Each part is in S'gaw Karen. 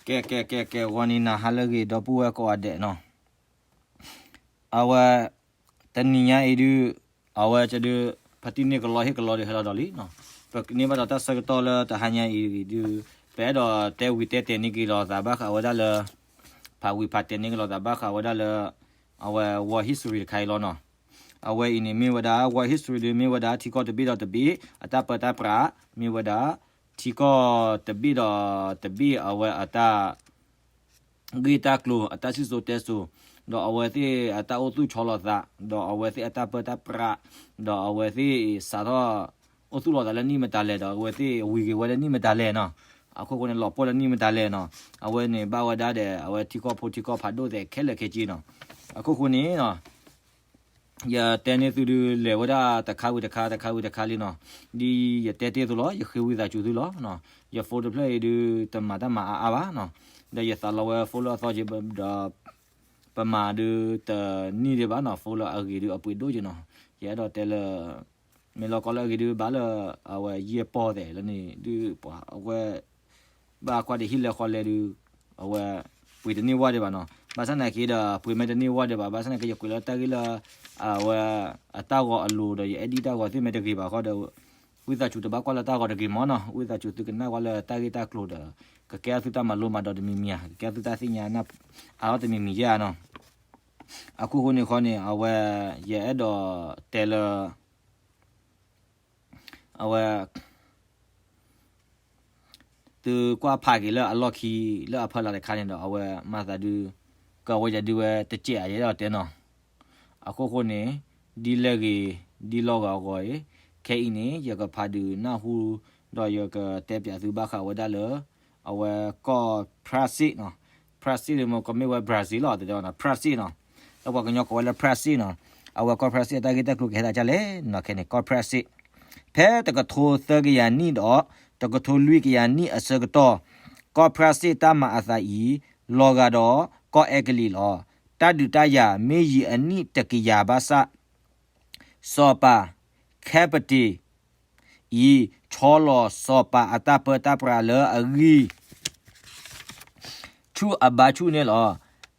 ကဲ ကဲ ကဲ ကဲ ဂီၤနံၤနၤဟါလၢအဂ့ၤ ဒီပုၢ်ဝဲၢ်ကိးဂၤဒဲးနီၤ, အဝဲ တနံၤညါအံၤဒုး အဝဲကဒုး ဖါတံၢ်န့ၢ်ကလီဟ့ၣ်ကလီဒီးဟဲလီၤဒီးလံနီၤ, ပန့ၢ်ဘၣ်ဒီးတၢ်ဆၢကတီၢ်လၢတဟါညါအံၤဒုး ပအဲၣ်ဒိးတဲဝံၤတဲတဲာ်န့ၢ်က့ၤလိာ်သးဘၣ်ဃးဝဲဒၣ်လၢ ဖးဝံၤဖးတဲာ်န့ၢ်က့ၤလိာ်သးဘၣ်ဃးဝဲဒၣ်လၢ အဝဲ world history တခါအံၤလီၤနီၤ. အဝဲအံၤန့ၣ်မ့ၢ်ဝဲဒၣ် world history ဒုးမ့ၢ်ဝဲဒၣ်ထံကီၢ်တဘ့ၣ်ဒီးတဘ့ၣ် အတၢ်ပၢတၢ်ပြး မ့ၢ်ဝဲဒၣ် ထံကီၢ်တဘ့ၣ်ဒီးတဘ့ၣ် အဝဲအတၢ် ဂ့ၢ်တၢ်ကျိၤ အတၢ်စံၣ်စိၤတဲစိၤ ဒီးအဝဲသ့ၣ်အတၢ်အိၣ်သူၣ်ဆီလီၤသး ဒီးအဝဲသ့ၣ်အတၢ်ပၢတၢ်ပြး ဒီးအဝဲသ့ၣ်စးထီၣ် အိၣ်သူၣ်လီၤသးလၢနံၣ်မတၤလဲၣ် ဒီးအဝဲသ့ၣ်ဝံၤက့ၤဝဲလၢနံၣ်မတၤလဲၣ်နီၤ, အခိၣ်ဃိန့ၣ် လီၤပှီၢ်လၢနံၣ်မတၤလဲၣ်နီၤ, အဝဲန့ၣ်ဘၣ်ဝဲဒၣ်ဒီး အဝဲထံကီၢ်ဖိထံကီၢ်ဖးဒိၣ်သဲးခဲလၢာ်ခဲဆ့နီၤ, အခိၣ်ဃိန့ၣ်နီၤ ယတဲန့ၢ်သုဒုး လဲၤဝဲဒၣ်တခါဝံၤတခါ တခါဝံၤတခါလံနီၤ, ဒ်ယတဲတ့ၢ်သုလီၤ ယဃ့ဝံသးစူၤသုလီၤ, ယ phone တဖျၢၣ်အံၤဒုး တမၤတၢ်မၤအါအါဘၣ်နီၤ, ဒီးယသးလီဝဲ phone လၢအသီက့ၤဒီး ပမၤဒုးတနံၣ်ဒံးဘၣ်နီၤ, phone လၢအဂ့ၤဒုးအပှ့ၤဒိၣ်က့ၤနီၤ, ယအဲၣ်ဒိးတဲလၢ မ့ၢ်လီၤကီလၢအဂ့ၤဒုး ဘၣ်လၢ အဝဲယဲၢ်ပီၢ်သဲးလၢန့ၣ်ဒုး ပှၤအဝဲ ဘၣ်ကွၢ်တဟံၣ်လဲၤဃီလဲၤဒုး အဝဲ ပှ့ၤတန့ၢ်ဝဲဒံးဘၣ်နီၤ, ဘၣ်ဆၣ်သနာ်က့ဒီး ပှ့ၤမ့ၢ်တန့ၢ်ဝဲဒံးဘၣ် ဘၣ်ဆၣ်သနာ်က့ ယကွဲးလၢတၢ်ဂ့ၢ်လၢ အဝဲ အတၢ်ဂီၤအလိၤဒီး ယအဲၣ်ဒိးတၢ်ဂီၤသ့ၣ်မ့ၢ်တဂ့ၤဘၣ်ဃီဒီး ဝံသးစူၤတဘၣ်ကွၢ်လၢတၢ်ဂီၤတဂ့ၤမးနီၤ, ဝံသးစူၤသုကနၣ်ကွၢ်လၢတၢ်ဂ့ၢ်တၢ်ကျိၤဒီး ကကဲသုတၢ်မၤလိမၤဒိးတမံၤမံၤဧါ, ကကဲသုတၢ်သ့ၣ်ညါနၢ်အါထီၣ်တမံၤမံၤဧါနီၤ, အခိၣ်ဃိန့ၣ်ဃီန့ၣ် အဝဲ ယအဲၣ်ဒိးတဲလၢ အဝဲ သုကွၢ်ဖးက့ၤလၢအလီၢ်ခံ လၢအဖီလာ်တခါန့ၣ်ဒီး အဝဲမၤသးဒုး ကဝဲယၤဒုးဝဲတစဲးဧါ ယအဲၣ်ဒိးတဲနီၤ, အခိၣ်ဃိန့ၣ် ဒ်လဲၣ်ဂ့ၤ ဒ်လီၢ်ဂၤအဂီၢ်အံၤ ခဲအံၤန့ၣ် ယကဖးဒုးနၢ်ဟူ ဒီးယကတဲပၠးသုဘၣ်ဃးဝဲဒၣ်လၢ အဝဲကီၢ်ဖြၣ်စ့ၣ်နီၤ, ဖြၣ်စ့ၣ်န့ၣ်မ့ၢ်ကမ့ၢ်ဝဲ Brazil လီၤ တဲဝဲနီၤ, ဖြၣ်စ့ၣ်နီၤ, လၢပှၤကညီကိးဝဲလၢဖြၣ်စ့ၣ်နီၤ, အဝဲကီၢ်ဖြၣ်စ့ၣ်အတၢ်ဂ့ၢ်တၢ်ကျိၤကဟဲဒၣ်ဒ်လဲၣ်နီၤ, ခဲန့ၣ် ကီၢ်ဖြၣ်စ့ၣ် ဖဲတကထိသၢကယၤနံၣ်ဒီး တကထိလွံၢ်ကယၤနံၣ်အဆၢကတီၢ် ကီၢ်ဖြၣ်စ့ၣ်တၢ်မၤအသးအံၤ လီၤဂာ်ဒီးကီၢ်အဲကလံးလီၤ. တၢ်ဒုးတၢ်ယၤမ့ၢ်ယံာ်အနံၣ်တကယၤဘၣ်ဆၣ် စီၤပၤ Capeti အံၤ ဆီလီၤစီၤပၤအတၢ်ပၢတၢ်ပြးလၢအဂံၢ် ဆူၣ်အဘါဆူၣ်န့ၣ်လီၤ.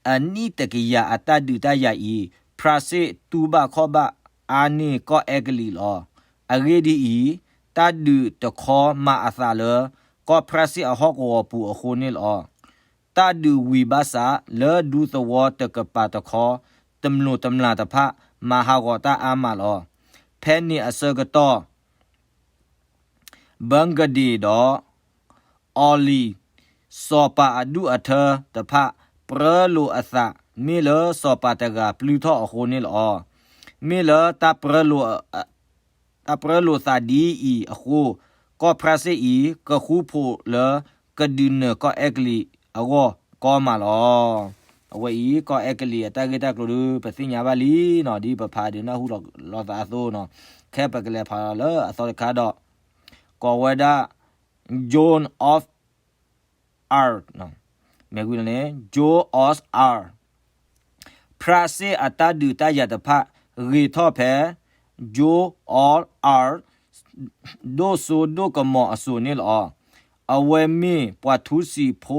အနံၣ်တကယၤအတၢ်ဒုးတၢ်ယၤအံၤ ဖြၣ်စ့ၣ်တူၢ်ဘၣ်ခီၣ်ဘၣ်အါန့ၢ်ကီၢ်အဲကလံးလီၤ. အဂ့ၢ်ဒ်အံၤ, တၢ်ဒုးတခီမၤအသးလၢ ကီၢ်ဖြၣ်စ့ၣ်အဟီၣ်ကဝီၤပူၤအဃိန့ၣ်လီၤ. တၢ်ဒုးဝံၤဘၣ်ဆၣ် လၢဒူသဝီတကပၤတခီ တမျိာ်တမျာ်တဖၣ် မၤဟးဂီၤတၢ်အါမးလီၤ. ဖဲန့ၣ်အဆၢကတီၢ် Burgundy ဒီး Orleans စီၤပၤအဒူၣ်အထၢတဖၣ် ပြၢလိာ်အသး မ့ၢ်လၢစီၤပၤတဂၤပျုၢ်ထီၣ်အဃိန့ၣ်လီၤ. မ့ၢ်လၢတၢ်ပြၢလိာ် တၢ်ပြၢလိာ်သးဒ်အံၤအဃိ, ကီၢ်ဖြၣ်စ့ၣ်အံၤ ကဃူဖိးလၢကဒုးနၢၤကီၢ်အဲကလံးအဂီၢ်ကီမးလီၤ. အဝဲအံၤ ကီၢ်အဲကလံးအတၢ်ဂ့ၢ်တၢ်ကျိၤဒုး ပသ့ၣ်ညါဘၣ်လံနီၤ, ဒ်ပဖးဒုးနၢ်ဟူလီၤသးအသိးနီၤ, ခဲပကလဲၤဖးလီၤလၢအသီတခါဒီး ကိးဝဲဒၣ် Joan of Arc မ့ၢ်ဝံၤန့ၣ် Joan of Arc ဖြၣ်စ့ၣ်အတၢ်ဒုးတၢ်ယၤတဖၣ် ဂ့ၤထီၣ်ဖဲ Joan of Arc ဒိၣ်စိဒိၣ်ကမီၤအစိၤန့ၣ်လီၤ. အဝဲမ့ၢ်ပှၤထူစံာ်ဖိ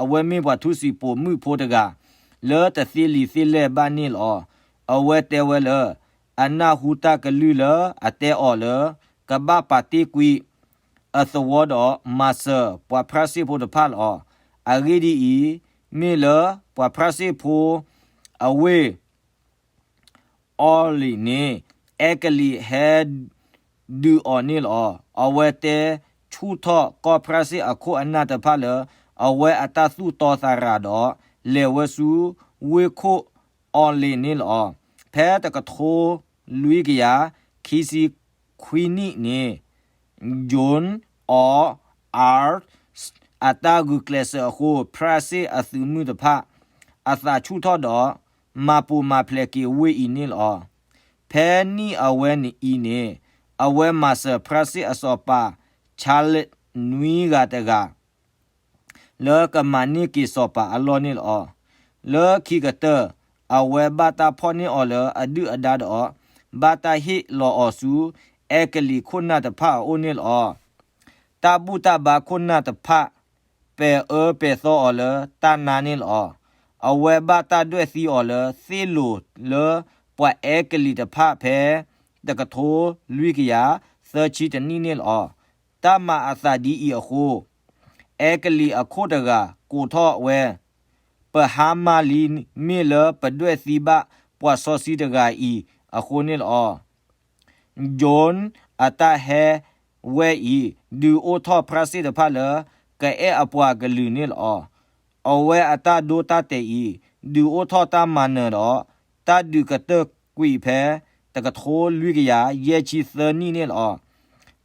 အဝဲမ့ၢ်ပှၤထူစံာ်ပိာ်မုၣ်ဖိတဂၤ လၢတသ့လံာ်သ့လဲၢ်ဘၣ်န့ၣ်လီၤ. အဝဲတဲဝဲလၢ အနၢ်ဟူတၢ်ကလုၢ်လၢအတဲအီၤလၢ ကဘၣ်ပာ်တ့ၢ်ကွံာ် အသဝီဒီးမၤစၢၤပှၤဖြၣ်စ့ၣ်ဖိတဖၣ်လီၤ. အဂ့ၢ်ဒ်အံၤ, မ့ၢ်လၢပှၤဖြၣ်စ့ၣ်ဖိအဝ့ၢ် Orleans န့ၣ် အဲကလံးဟဲဒုးအီၤန့ၣ်လီၤ. အဝဲတဲဆူၣ်ထီၣ်ကီၢ်ဖြၣ်စ့ၣ်အခိၣ်အနၢ်တဖၣ်လၢ အဝဲအတၢ်သူၣ်တီသးရၤဒီး လဲၤဝဲဆူဝ့ၢ်ခိၣ် Orleans န့ၣ်လီၤ. ဖဲတကထိလွံၢ်ကယၤခံဆံခွံနံၣ်န့ၣ် Joan of Arc အတၢ်ဂုာ်ကျဲးစၢးအဃိ ဖြၣ်စ့ၣ်အသုးမုၢ်တဖၣ် အသးဆူၣ်ထီၣ်ဒီး မၤပိာ်မၤဖျဲးက့ၤဝ့ၢ်အံၤန့ၣ်လီၤ. ဖဲနံၣ်အဝဲအံၤန့ၣ် အဝဲမၤစၢၤဖြၣ်စ့ၣ်အစီၤပၤ Charles နွံဂၤတဂၤ လၢကမၤန့ၢ်က့ၤစီၤပၤအလီၢ်န့ၣ်လီၤ. လၢခံကတၢၢ် အဝဲဘၣ်တၢ်ဖီၣ်န့ၢ်အီၤလၢအဒုၣ်အဒါဒီး ဘၣ်တၢ်ဟ့ၣ်လီၤအီၤဆူ အဲကလံးခိၣ်နၢ်တဖၣ်အအိၣ်န့ၣ်လီၤ. တၢ်ဘူၣ်တၢ်ဘါခိၣ်နၢ်တဖၣ် ပဲာ်အၢပဲာ်သီအီၤလၢတၢ်နါန့ၣ်လီၤ. အဝဲဘၣ်တၢ်ဒွဲၣ်သံအီၤလၢသ့ၣ်လိၤလၢပှၤအဲကလံးတဖၣ်ဖဲ တကထိလွံၢ်ကယၤသၢဆံတနံၣ်န့ၣ်လီၤ. တၢ်မၤအသးဒ်အံၤအဃိ, အဲကလံးအခိၣ်တဂၤကိးထီၣ်ဝဲ, ပဟါမၢ်လံမ့ၢ်လၢပဒွဲၣ်သံဘၣ်ပှၤစီဆှံတဂၤအံၤအဃိန့ၣ်လီၤ. John အတၢ်ဟဲဝဲအံၤ ဒုးအိၣ်ထီၣ်ဖြးစ့ၣ်တဖၣ်လၢ ကအဲၣ်အပှၤကလုာ်န့ၣ်လီၤ. အဝဲအတၢ်ဒိတၢ်တဲာ်အံၤ ဒုးအိၣ်ထီၣ်တၢ်မၤနၢၤဒီး တၢ်ဒုးကတၢၢ်ကွံာ်ဖဲ တကထိလွံၢ်ကယၤယဲၢ်ဆံသၢနံၣ်န့ၣ်လီၤ.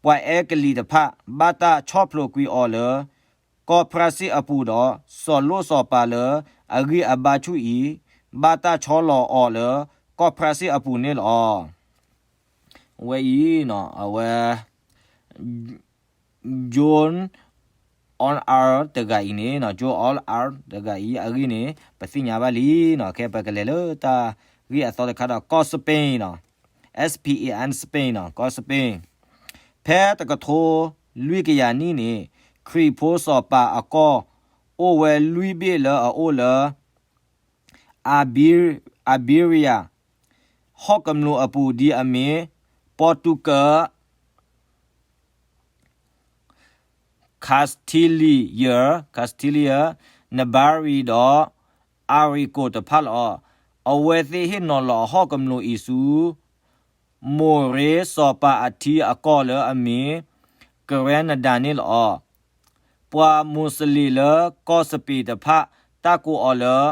ပှၤအဲကလံးတဖၣ် ဘၣ်တၢ်ဆီၣ်ဖျိးကွံာ်အီၤလၢ ကီၢ်ဖြးစ့ၣ်အပူၤဒီး စီၤလိၣ်စီၤပၤလၢအဂံၢ်အဘါဆူၣ်အံၤ ဘၣ်တၢ်ဆီလီၤအီၤလၢ ကီၢ်ဖြးစ့ၣ်အပူၤန့ၣ်လီၤ. ဝဲအံၤ အဝဲ John Orr တဂၤအံၤန့ၣ် John Orr တဂၤအံၤအဂ့ၢ်န့ၣ် ပသ့ၣ်ညါဘၣ်လံနီၤ. ခဲပကလဲၤလၢတၢ်ဂ့ၢ်အသီတခါဒီး ကီၢ် Spain နီၤ, S P A N Spain နီၤ, ကီၢ် Spain ဖဲတကထိလွံၢ်ကယၤနံၣ်န့ၣ် ခရံာ်ဖိစီၤပၤအကီၢ် အိၣ်ဝဲလွံၢ်ဘ့ၣ်လၢအအိၣ်လၢ Iberia ဟီၣ်ကမျူးအပူၤဒ်အမ့ၢ် Portugal, Castilla, Castilla, Navarre ဒီး Aragon တဖၣ်လီၤ. အဝဲသ့ၣ်ဟ့ၣ်နီၤလီၤအဟီၣ်ကမျူးအံၤဆူ မိၤရ့စီၤပၤအထံအကီၢ်လၢအမ့ၢ် Granada န့ၣ်လီၤ. ပှၤမူးစလ့ၣ်လၢကီၢ်စပ့းတဖၣ် တၢ်ကိးအီၤလၢ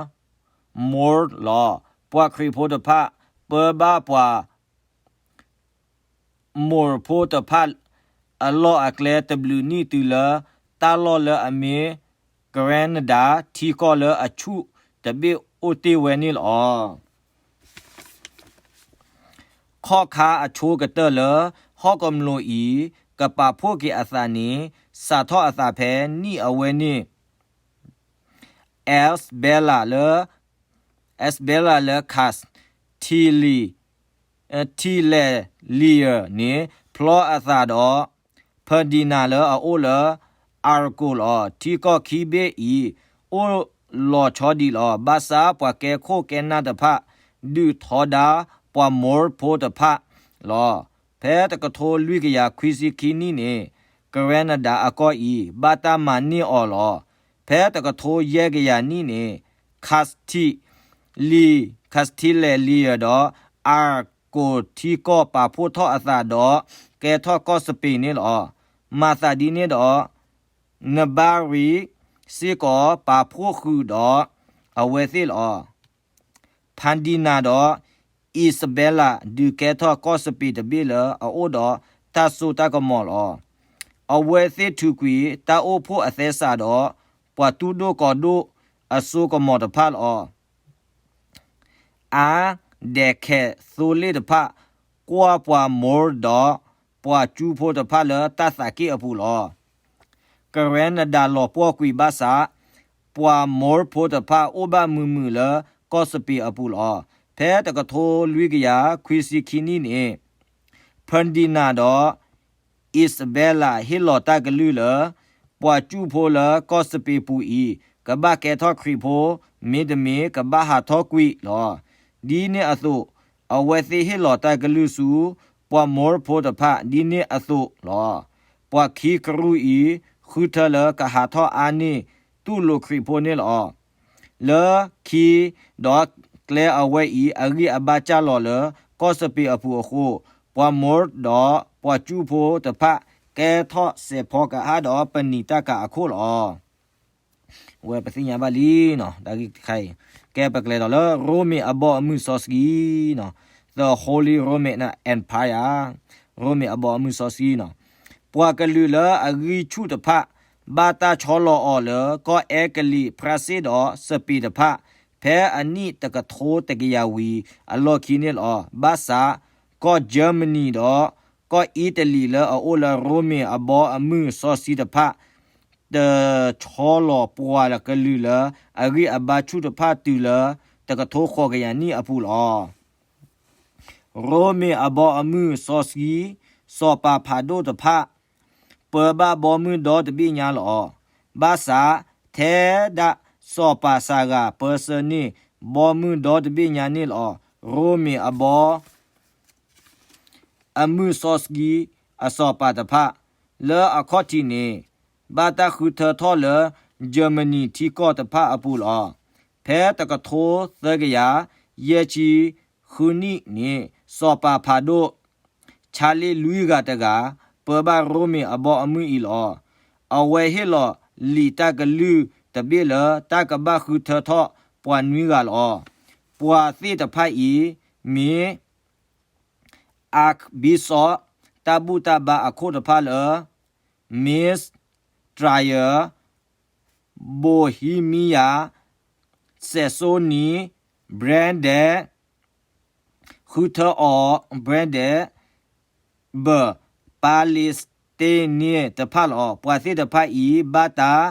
Moor လီၤ. ပှၤခရံာ်ဖိတဖၣ် ပၢဘၣ်ပှၤ Moor ဖိတဖၣ် အလီၢ်အကျဲတဘျုးနံၣ်တုၤလၢ တၢ်လီၢ်လၢအမ့ၢ် Granada ထံကီၢ်လၢအဆူၣ်တဘ့ၣ်အိၣ်တ့ၢ်ဝဲန့ၣ်လီၤ. ခီၣ်ခါအဆိကတၢၢ်လၢ ဟီၣ်ကမျူးအံၤ ကပာ်ဖှိၣ်က့ၤအသးန့ၣ် စးထီၣ်အသးဖဲနံၣ်အဝဲန့ၣ် Isabella လၢ Isabella လၢ Castilla, Castilla န့ၣ် ဖျီအသးဒီး Ferdinand လၢအအိၣ်လၢ Aragon လီၤ. ထံကီၢ်ခံဘ့ၣ်အံၤ အိၣ်လီၤဆီဒံးလီၤ. ဘၣ်ဆၣ်ပှၤကဲခိၣ်ကဲနၢ်တဖၣ် ဒုးထီဒါပှၤ Moor ဖိတဖၣ်လီၤ. ဖဲတကထိလွံၢ်ကယၤခွံဆံခံနံၣ်န့ၣ် Granada အကီၢ်အံၤ ဘၣ်တၢ်မၤန့ၢ်အီၤလီၤ. ဖဲတကထိယဲၢ်ကယၤနံၣ်န့ၣ် Castilla, Castilla ဒီး Aragon ထံကီၢ်ပာ်ဖှိၣ်ထီၣ်အသးဒီး ကဲထီၣ်ကီၢ်စပ့းန့ၣ်လီၤ. မၤသးဒ်န့ၣ်ဒီး Navarre စ့ၢ်ကီးပာ်ဖှိၣ်ဃုာ်ဒီးအဝဲသ့ၣ်လီၤ. Ferdinand ဒီး Isabella ဒုးကဲထီၣ်ကီၢ်စပ့းတဘ့ၣ်လၢအအိၣ်ဒီးတၢ်စိတၢ်ကမီၤလီၤ. အဝဲသ့ၣ်ထုးကွံာ်တၢ်အိၣ်ဖှိၣ်အသဲစးဒီး ပှၤတူၢ်ဒိၣ်ကီၤဒိၣ်အစိကမီၤတဖၣ်လီၤ. အါဒဲးခဲးသိလ့ၣ်တဖၣ် ကွၢ်ပှၤ Moor ဒီးပှၤကၠူဖိတဖၣ်လၢတၢ်သးက့ၣ်အပူၤလီၤ. Granada လီၤပှီၢ်ကွံာ်ဘၣ်ဆၣ် ပှၤ Moor ဖိတဖၣ်အိၣ်ဘၣ်မုာ်မုာ်လၢကီၢ်စပ့းအပူၤလီၤ. ဖဲတကထိလွံၢ်ကယၤခွံဆံခံနံၣ်န့ၣ် Ferdinand ဒီး Isabella ဟ့ၣ်လီၤတၢ်ကလုၢ်လၢ ပှၤကၠူဖိလၢကီၢ်စပ့းပူၤအံၤ ကဘၣ်ကဲထီၣ်ခရံာ်ဖိ မ့တမ့ၢ်ကဘၣ်ဟးထီၣ်ကွံာ်လီၤ. ဒ်န့ၣ်အသိး အဝဲသ့ၣ်ဟ့ၣ်လီၤတၢ်ကလုၢ်ဆူ ပှၤ Moor ဖိတဖၣ်ဒ်န့ၣ်အသိးလီၤ. ပှၤခံကရူၢ်အံၤ ဃုထၢလၢကဟးထီၣ်အါန့ၢ် တူၢ်လိာ်ခရံာ်ဖိန့ၣ်လီၤ. လၢခံဒီးကျဲအဝဲအံၤ အဂံၢ်အဘါစၢ်လီၤလၢကီၢ်စပ့းအပူၤအဃိ ပှၤ Moor ဒီးပှၤကၠူဖိတဖၣ် ကဲထီၣ်စဲးဖီကဟၣ်ဒီးပနံာ်တၢ်ကၤအခိၣ်လီၤ. ဝဲပသ့ၣ်ညါဘၣ်လံနီၤ တၢ်ဂ့ၢ်တခါအံၤ, ကဲပကလဲၤဒီးလၢ ရိမ့ၤအဘီအမုၢ်စီဆှံနီၤ, The Holy Roman Empire, ရိမ့ၤအဘီအမုၢ်စီဆှံနီၤ, ပှၤကလုာ်လၢအဂံၢ်ဆူၣ်တဖၣ် ဘၣ်တၢ်ဆီလီၤအီၤလၢကီၢ်အဲကလံး ဖြၣ်စ့ၣ်ဒီးစပံးတဖၣ် ဖဲအနံၣ်တကထိတကယၤဝံၤအလီၢ်ခံန့ၣ်လီၤ. ဘၣ်ဆၣ် ကီၢ်ကၠၢမနံၤဒီး ကီၢ်အံၣ်တလံၤလၢအအိၣ်လၢရိမ့ၤအဘီအမုၢ်စီဆှံတဖၣ် တဆီလီၤပှၤကလုာ်လၢအဂံၢ်အဘါဆူၣ်တဖၣ်တုၤလၢ တကထိဃိးကယၤနံၣ်အပူၤလီၤ. ရိမ့ၤအဘီအမုၢ်စီဆှံ စီၤပၤဖးဒိၣ်တဖၣ် ပၢဘၣ်ဘီမုၢ်ဒီတဘ့ၣ်ညါလီၤ. ဘၣ်ဆၣ် ထဲဒၣ်စီၤပၤစၤဂၤပၢဆှၢန့ၢ် ဘီမုၢ်ဒီတဘ့ၣ်ညါန့ၣ်လီၤ. ရိမ့ၤအဘီ အမုၢ်စီဆှံအစီၤပၤတဖၣ် လၢအခီၣ်ထံးန့ၣ် ဘၣ်တၢ်ဃုထၢထီၣ်လၢ ကၠၢမနံၤထံကီၢ်တဖၣ်အပူၤလီၤ. ဖဲတကထိသၢကယၤ ယဲၢ်ဆံဃုနံၣ်န့ၣ် စီၤပၤဖးဒိၣ် ဆါလ့လွံၢ်ဂၤတဂၤ ပၢဘၣ်ရိမ့ၤအဘီအမုၢ်အံၤလီၤ. အဝဲဟ့ၣ်လီၤလံာ်တၢ်ကလုၢ်တဘ့ၣ်လၢ တၢ်ကဘၣ်ဃုထၢထီၣ်ပှၤနွံဂၤလီၤ. ပှၤသ့ၣ်တဖၣ်အံၤ မ့ၢ် Archbishop တၢ်ဘူၣ်တၢ်ဘါအခိၣ်တဖၣ်လၢ Münster, Trier, Bohemia, Saxony, Brandenburg, ဃုထၢအီၤ Brandenburg, Palatinate တဖၣ်လီၤ. ပှၤသ့ၣ်တဖၣ်အံၤ ဘၣ်တၢ်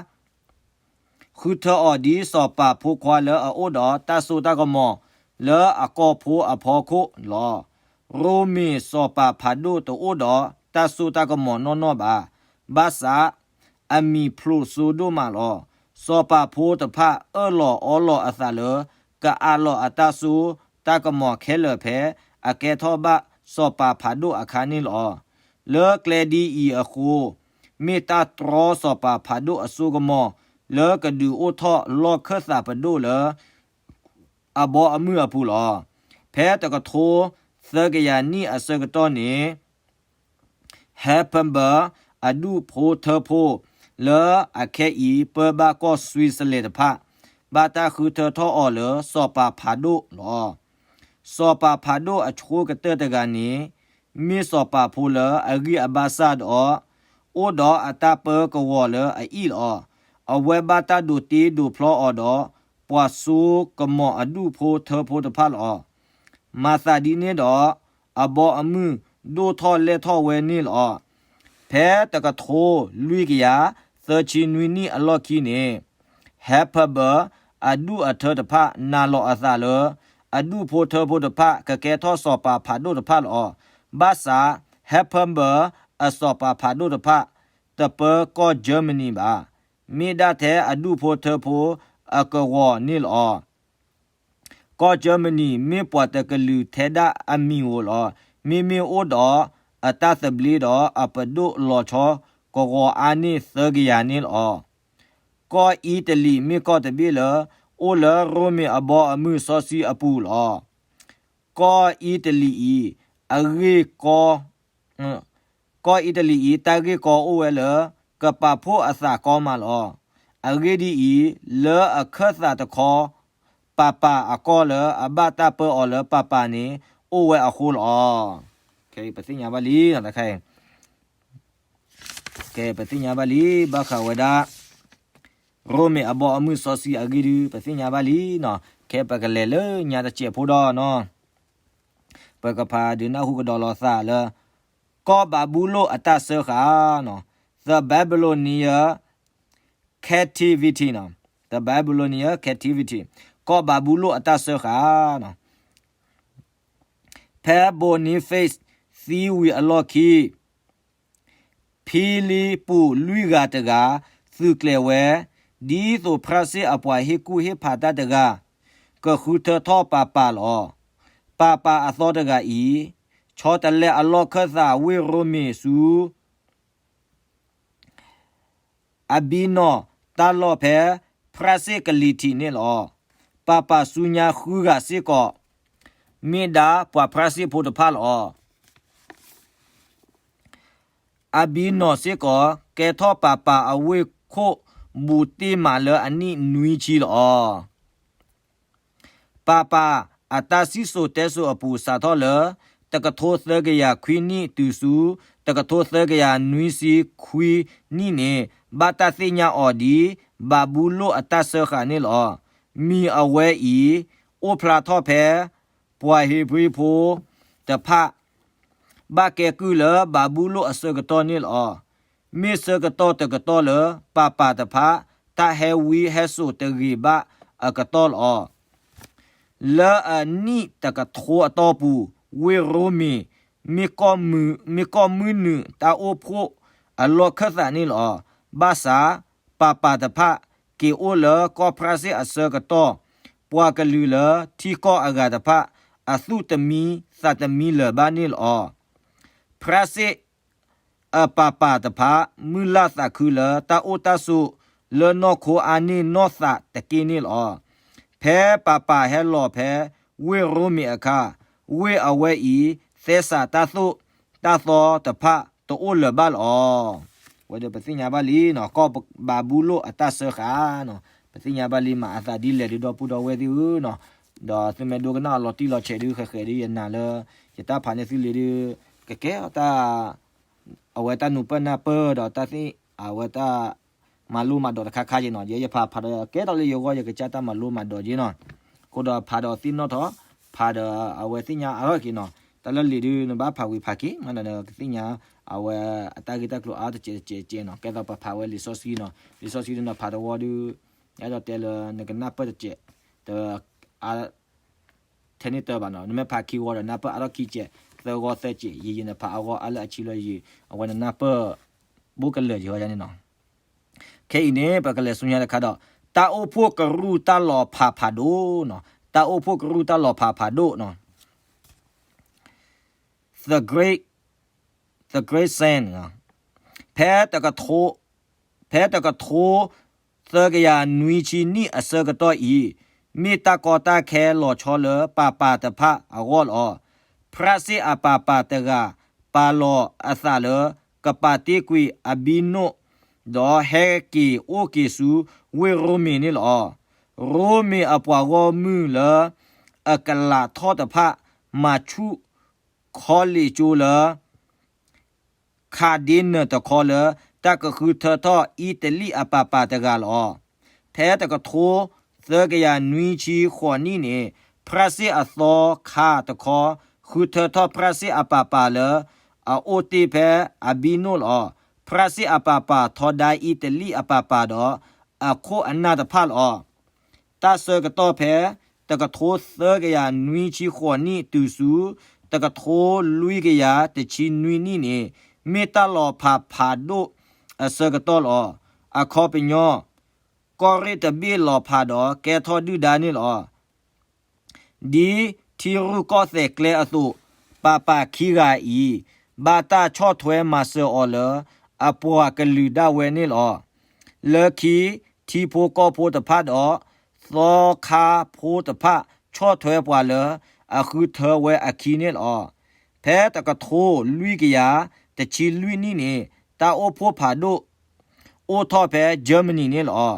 ဃုထၢအီၤဒ်စီၤပၤဖိခွါလၢအအိၣ်ဒီးတၢ်စိတၢ်ကမီၤလၢအကီၢ်ဖိအဖီခိၣ်လီၤ. ရိမ့ၤစီၤပၤဖးဒိၣ်တအိၣ်ဒီးတၢ်စိတၢ်ကမီၤနီၢ်နီၢ်ဘၣ်. ဘၣ်ဆၣ် အမံၤဖျိးစိဒိၣ်မးလီၤ. စီၤပၤဖိတဖၣ်အၢၣ်လီၤအီလီၤအသးလၢ ကအးလီၤအတၢ်စိတၢ်ကမီၤခဲလၢာ်ဖဲ အကဲထီၣ်ဘၣ်စီၤပၤဖးဒိၣ်အခါန့ၣ်လီၤ. လၢကျဲဒ်အံၤအဃိ မ့ၢ်တၢ်တြီစီၤပၤဖးဒိၣ်အစိကမီၤ လၢကဒုးအိၣ်ထီၣ်လီၢ်ခၢၣ်သးပဒိၣ်လၢ အဘီအမုၢ်အပူၤလီၤ. ဖဲတကထိသၢကယၤနံၣ်အဆၢကတီၢ်န့ၣ် Hepburn အဒူၣ်ဖိထၢဖိ လၢအခဲအံၤပၢဘၣ်ကီၢ် Switzerland တဖၣ် ဘၣ်တၢ်ဃုထၢထီၣ်အီၤလၢစီၤပၤဖးဒိၣ်လီၤ. စီၤပၤဖးဒိၣ်အဆိကတၢၢ်တဂၤန့ၣ် မ့ၢ်စီၤပၤဖိလၢအဂံၢ်အဘါစၢ်ဒီး အိၣ်ဒီးအတၢ်ပၢကဝီၤလၢအအံၣ်လီၤ. အဝဲဘၣ်တၢ်ဒိးတ့ဒိးဖျီအီၤဒီး ပှၤစိကမီၤအဒူၣ်ဖိထၢဖိတဖၣ်လီၤ. မၤသးဒ်န့ၣ်ဒီး အဘီအမုၢ်ဒိၣ်ထီၣ်လဲၢ်ထီၣ်ဝဲန့ၣ်လီၤ. ဖဲတကထိလွံၢ်ကယၤသၢဆံနွံနံၣ်အလီၢ်ခံန့ၣ် Hepburn အဒူၣ်အထၢတဖၣ်နာ်လီၤအသးလၢ အဒူၣ်ဖိထၢဖိတဖၣ်ကကဲထီၣ်စီၤပၤဖးဒိၣ်တဖၣ်လီၤ. ဘၣ်ဆၣ် Hepburn အစီၤပၤဖးဒိၣ်တဖၣ် တပၢကီၢ် Germany ဘၣ်. မ့ၢ်ဒၣ်ထဲအဒူၣ်ဖိထၢဖိအကဝီၤန့ၣ်လီၤ. ကီၢ် Germany မ့ၢ်ပှၤတကလုာ်ထဲဒၣ်အမံၤဧိၤလီၤ. မ့မ့ၢ်အိၣ်ဒီးအတၢ်သဘျ့ဒီးအပဒိၣ်လီၤဆီကဝီၤအါန့ၢ်သၢကယၤန့ၣ်လီၤ. ကီၢ်အံၤတလံၤမ့ၢ်ကီၢ်တဘ့ၣ်လၢ အိၣ်လၢရိမ့ၤအဘီအမုၢ်စီဆှံအပူၤလီၤ. ကီၢ်အံၤတလံၤအံၤ အဂ့ၢ်ကီ ကီၢ်အံၤတလံၤအံၤ တၢ်ဂ့ၢ်ကီအိၣ်ဝဲလၢ ကပာ်ဖှိၣ်အသးကီမးလီၤ. အဂ့ၢ်ဒ်အံၤ, လၢအခၢၣ်သးတခီ ပၤပၤအကီၢ်လၢအဘၣ်တၢ်ပၢအီၤလၢပၤပၤန့ၣ် အိၣ်ဝဲအဃိလီၤ. ပသ့ၣ်ညါဘၣ်လံ, ပသ့ၣ်ညါဘၣ်လံ ဘၣ်ဃးဝဲဒၣ် ရိမ့ၤအဘီအမုၢ်စီဆှံအဂ့ၢ်ဒု ပသ့ၣ်ညါဘၣ်လံနီၤ. ခဲပကလဲၤလၢညါတစဲးဖိဒီးနီၤ ပကဖးဒုးနၢ်ဟူကဒီးလီၤသးလၢ ကီၢ်ဘၤဘူလိၣ်အတၢ်စၢဃာ်နီၤ, The Babylonian Captivity နီၤ, The Babylonian Captivity ကီၢ်ဘၤဘူလိၣ်အတၢ်စၢဃာ်နီၤ. ဖဲ Boniface သံဝံၤအလီၢ်ခံ ဖံလံးပူးလွံၢ်ဂၤတဂၤ သုးကျဲၤဝဲ, ဒ်သိးဖြၣ်စ့ၣ်အပှၤဟ့ၣ်ကူၣ်ဟ့ၣ်ဖးတၢ်တဂၤ ကဃုထၢထီၣ်ပၤပၤလီၤ. ပၤပၤအသီတဂၤအံၤ ဆီတလဲအလီၢ်ခၢၣ်သးဝ့ၢ်ရိမ့ၤဆူ အဘံနီၣ်တၢ်လီၢ်ဖဲ ဖြၣ်စ့ၣ်ကလံၤထံးန့ၣ်လီၤ. ပၤပၤဆူညါဃုဂၤစ့ၢ်ကီး မ့ၢ်ဒၣ်ပှၤဖြၣ်စ့ၣ်ဖိတဖၣ်လီၤ. အဘံနီၣ်စ့ၢ်ကီး ကဲထီၣ်ပၤပၤအဝ့ၢ်ခိၣ်ဘူးတ့ၢ်မးလၢအနံၣ်နွံဆံလီၤ. ပၤပၤအတၢ်စံၣ်စိၤတဲစိၤအပူၤစးထီၣ်လၢ တကထိသၢကယၤခွံနံၣ်တုၤဆူ တကထိသၢကယၤနွံဆံခွံနံၣ်န့ၣ် ဘၣ်တၢ်သ့ၣ်ညါအီၤဒ် ဘၤဘူလိၣ်အတၢ်စၢဃာ်န့ၣ်လီၤ. မံၤအဝဲအံၤ အိၣ်ဖျါထီၣ်ဖဲ ပှၤဧ့ၤဘြံၤဖိတဖၣ် ဘၣ်ကဲကုၢ်လၢဘၤဘူလိၣ်အဆၢကတီၢ်န့ၣ်လီၤ. မ့ၢ်ဆၢကတီၢ်တကတီၢ်လၢပၤပၤတဖၣ် တၢ်ဟဲဝံဟဲစိာ်တဂ့ၤဘၣ်အကတီၢ်လီၤ. လၢအနံၣ်တကထိအတီၢ်ပူၤ ဝ့ၢ်ရိမ့ၤ မ့ၢ်ကီၢ်မုၢ်နုာ်တၢ်အိၣ်ဖှိၣ်အလီၢ်ခၢၣ်သးန့ၣ်လီၤ. ဘၣ်ဆၣ် ပၤပၤတဖၣ် က့ၤအိၣ်လၢကီၢ်ဖြၣ်စ့ၣ်အဆၢကတီၢ်, ပှၤကလုာ်လၢထံကီၢ်အဂၤတဖၣ် အသူၣ်တမံသးတမံလၢၤဘၣ်န့ၣ်လီၤ. ဖြၣ်စ့ၣ်အပၢ်ပၢ်တဖၣ် မုၢ်လၢ်သးခုလၢတၢ်အိၣ်တၢ်ဆိးလၢနီၢ်ခိအါန့ၢ်နီၢ်သးတက့ၢ်န့ၣ်လီၤ. ဖဲပၢ်ပၢ်ဟဲလီၤဖဲ ဝ့ၢ်ရိမ့ၤအခါ, ဝ့ၢ်အဝဲအံၤ သဲစးတၢ်သိၣ်တၢ်သီတဖၣ်တအိၣ်လၢၤဘၣ်လီၤ. ဝဲဒီးပသ့ၣ်ညါဘၣ်လံနီၤ ကီၢ်ဘၤဘူလိၣ်အတၢ်စၢဃာ်နီၤ ပသ့ၣ်ညါဘၣ်လံ မၤအသးဒ်လဲၣ်ဒုး ဒီပုၢ်ဒီဝဲၢ်သ့ၣ်ဧၢနီၤ, ဒီးသုမ့ၢ်ဒိကနၣ်အီၤလီၤတံၢ်လီၤဆဲးဒုး ဃဲးဃဲးဒုး ယနာ်လၢ ယတၢ်ဖးန့ၢ်သုလံဒုး ကကဲထီၣ်တၢ် အဝဲတၢ်နူၤပၢၢ်နၢ်ပၢၢ်ဒီးတၢ်သ့ၣ် အဝဲတၢ်မၤလိမၤဒိးတခါခါက့နီၤ, ယဲယဖးဖးဒီးကဲထီၣ်လၢယဂီၢ် ယကစၢ်တၢ်မၤလိမၤဒိးက့နီၤ, အဃိဒီးဖးဒီးသ့ၣ်နီၣ်ထီၣ် ဖးဒီးအဝဲသ့ၣ်ညါအါထီၣ်က့နီၤ, တၢ်လၢလံာ်ဒုး နဘၣ်ဖးဝံၤဖးက့ၤ မ့ၢ်ဒီးနကသ့ၣ်ညါ အဝဲအတၢ်ဂ့ၢ်တၢ်ကျိၤအါတစဲးတစဲးကဲနီၤ, ကဲသိးပဖးဝဲလံာ်စီဆှံနီၤ, လံာ်စီဆှံဒုးနဖးတဝီဒုး အဲၣ်ဒိးတဲလၢနကနၢ်ပၢၢ်တစဲး တ ထဲန့ၣ်တၢ်ဘၣ်နီၤ, နမ့ၢ်ဖးခံဂီၤဒီးနၢ်ပၢၢ်အါထီၣ်ခံစဲး, သၢဂီၤသၢစဲး, ယံာ်ယံာ်နဖးအဂီၢ်အါလၢအဆံလီၤယံာ်, အဝဲနနၢ်ပၢၢ် ဘူးကလၢာ်ယံာ်ဝဲဒၣ်န့ၣ်နီၤ. ခဲအံၤန့ၣ် ပကလဲၤဆူညါတခါဒီး တၢ်အိၣ်ဖှိၣ်ကရူၢ်တၢ်လီၤဖးဖးဒိၣ်နီၤ, တၢ်အိၣ်ဖှိၣ်ကရူၢ်တၢ်လီၤဖးဖးဒိၣ်နီၤ The Great, The Great Sand ဖဲတကထိ ဖဲတကထိသၢကယၤနွံဆံနံၣ်အဆၢကတီၢ်အံၤ, မ့ၢ်တၢ်ကီတၢ်ခဲလီၤဆီလၢပၢ်ပၢ်တဖၣ်အဂီၢ်လီၤ. ဖြၣ်စ့ၣ်အပၢ်ပၢ်တဂၤ ပာ်လီၤအသးလၢ ကပာ်တ့ၢ်ကွံာ်အဘံနိၣ်, ဒီးဟဲက့ၤအိၣ်က့ၤဆူဝ့ၢ်ရိမ့ၤန့ၣ်လီၤ. ရိမ့ၤအပှၤဂီၢ်မုၢ်လၢ အကလးထီၣ်တဖၣ် မၤဆူၣ်ခီလ့ၣ်ကၠိလၢ ခးဒ့နၢၤတခီလၢ တၢ်ကဃုထၢထီၣ်အံၣ်တလံၣ်အပၢ်ပၢ်တဂၤလီၤ. ဖဲတကထိသၢကယၤနွံဆံဃိးနံၣ်န့ၣ် ဖြၣ်စ့ၣ်အသီခါတခီ ဃုထၢထီၣ်ဖြၣ်စ့ၣ်အပၢ်ပၢ်လၢ အအိၣ်တ့ၢ်ဖဲအဘံနိၣ်လီၤ. ဖြၣ်စ့ၣ်အပၢ်ပၢ်ထီဒါအံၣ်တလံၣ်အပၢ်ပၢ်ဒီး အခိၣ်အနၢ်တဖၣ်လီၤ. တၢ်ဆၢကတီၢ်ဖဲ တကထိသၢကယၤနွံဆံဃိးနံၣ်တုၤဆူ တကထိလွံၢ်ကယၤတဆံနွံနံၣ်န့ၣ် မ့ၢ်တၢ်လီၤဖးဖးဒိၣ်အဆၢကတီၢ်လီၤ. အခီပညီ ကီၢ်ရ့ၣ်တဘ့ၣ်လီၤဖးဒီးကဲထီၣ်ဒုၣ်ဒါန့ၣ်လီၤ. ဒ်ထံရူၢ်ကီၢ်သဲးကျဲအသိး, ပၢ်ပၢ်ခံဂၤအံၤ ဘၣ်တၢ်ဆီၣ်ထွဲမၤစၢၤအီၤလၢ အပှၤကလုာ်ဒၣ်ဝဲန့ၣ်လီၤ. လၢခံ ထံဖိကီၢ်ဖိတဖၣ်ဒီး သီခါဖိတဖၣ် ဆီၣ်ထွဲပှၤလၢအဃုထၢဝဲအခံန့ၣ်လီၤ. ဖဲတကထိလွံၢ်ကယၤတဆံလွံၢ်နံၣ်န့ၣ် တၢ်အိၣ်ဖှိၣ်ဖးဒိၣ် အိၣ်ထီၣ်ဖဲ Germany န့ၣ်လီၤ.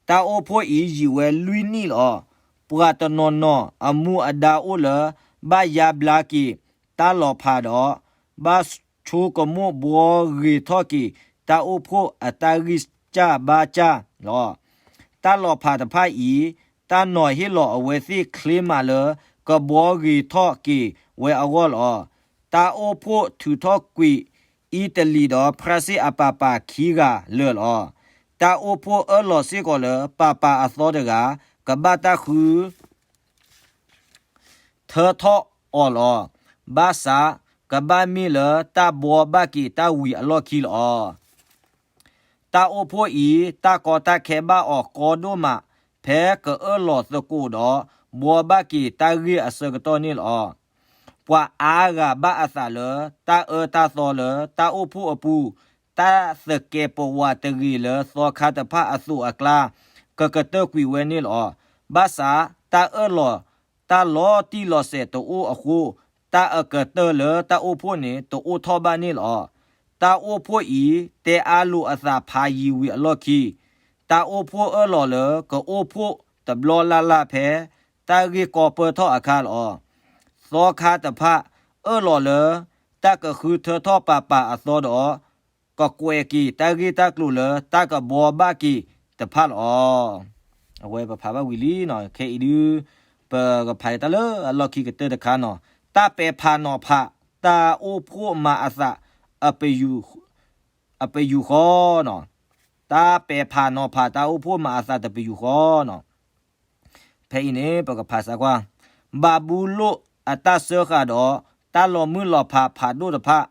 တၢ်အိၣ်ဖှိၣ်အံၤယံာ်ဝဲလွံၢ်နံၣ်လီၤ. ပှၤတနီၤနီၤအမူအဒါအိၣ်လၢ ဘၣ်ယါဘျါက့ၤတၢ်လီၤဖးဒီး ဘၣ်ဆိကမိၣ်ဘှီဂ့ၤထီၣ်က့ၤ တၢ်အိၣ်ဖှိၣ်အတၢ်ဂံၢ်စၢ်ဘါစၢ်လီၤ. တၢ်လီၤဖးတဖၣ်အံၤ တၢ်နီၤဟ့ၣ်လီၤအဝဲသ့ၣ်ချ့မးလၢ ကဘှီဂ့ၤထီၣ်က့ၤဝဲအဂီၢ်လီၤ. တၢ်အိၣ်ဖှိၣ်ထုးထီၣ်ကွံာ် အံၣ်တလံၤဒီးဖြၣ်စ့ၣ်အပၢ်ပၢ်ခံဂၤလၢာ်လီၤ. တၢ်အိၣ်ဖှိၣ်အၢၣ်လီၤစ့ၢ်ကီးလၢ ပၢ်ပၢ်အသီတဂၤ ကဘၣ်တၢ်ဃု ထၢထီၣ်အီၤလီၤ. ဘၣ်ဆၣ် ကဘၣ်မ့ၢ်လၢတၢ်ဘှီဘၣ်က့ၤတၢ်ဝံၤအလီၢ်ခံလီၤ. တၢ်အိၣ်ဖှိၣ်အံၤ တၢ်ကီတၢ်ခဲဘၣ်အီၤကီဒိၣ်မး ဖဲကအၢၣ်လီၤသကိးဒီး ဘှီဘၣ်က့ၤတၢ်ဂ့ၢ်အဆၢကတီၢ်န့ၣ်လီၤ. ပှၤအါဂၤဘၣ်အသးလၢ တၢ်အၢတၢ်သီလၢတၢ်အိၣ်ဖှိၣ်အပူၤ, တၢ်သကဲးပဝးတဂ့ၤလၢသီခါတဖၣ်အသိးအကျါ, ကကတၢၢ်ကွံာ်ဝဲန့ၣ်လီၤ. ဘၣ်ဆၣ် တၢ်အၢၣ်လီၤ တၢ်လီၤတံၢ်လီၤဆဲးတအိၣ်အဃိ, တၢ်အကတၢၢ်လၢတၢ်အိၣ်ဖှိၣ်န့ၣ် တအိၣ်ထီၣ်ဘၣ်န့ၣ်လီၤ. တၢ်အိၣ်ဖှိၣ်အံၤ တဲအါလိာ်အသးဖးယံာ်ဝံၤအလီၢ်ခံ, တၢ်အိၣ်ဖှိၣ်အၢၣ်လီၤလၢကအိၣ်ဖှိၣ်တဘျီလၢ်လၢ်ဖဲ တၢ်ဂ့ၢ်ကီပၢၢ်ထီၣ်အခါလီၤ. သီခါတဖၣ် အၢၣ်လီၤလၢ တၢ်ကဃုထၢထီၣ်ပၢ်ပၢ်အသီဒီး ကကွဲးက့ၤတၢ်ဂ့ၢ်တၢ်ကျိၤလၢတၢ်ကဘှီဘၣ်က့ၤတဖၣ်လီၤ. အဝဲပဖးဘၣ်ဝံၤလံနီၤ, ခဲအံၤဒုး ပကဖးတၢ်လၢအလီၢ်ခံကတၢၢ်တခါနီၤ, တၢ်ပဲာ်ဖးနီၤဖး တၢ်အိၣ်ဖှိၣ်မၤအသး အပယူာ်ဃီနီၤ, တၢ်ပဲာ်ဖးနီၤဖး တၢ်အိၣ်ဖှိၣ်မၤအသးတပယူာ်ဃီနီၤ. ဖဲအံၤန့ၣ် ပကဖးစၢ်ကွၢ်, ဘၤဘူလိၣ်အတၢ်စၢဃာ်ဒီး တၢ်လီၤမုၢ်လီၤဖးဖးဒိၣ်တဖၣ်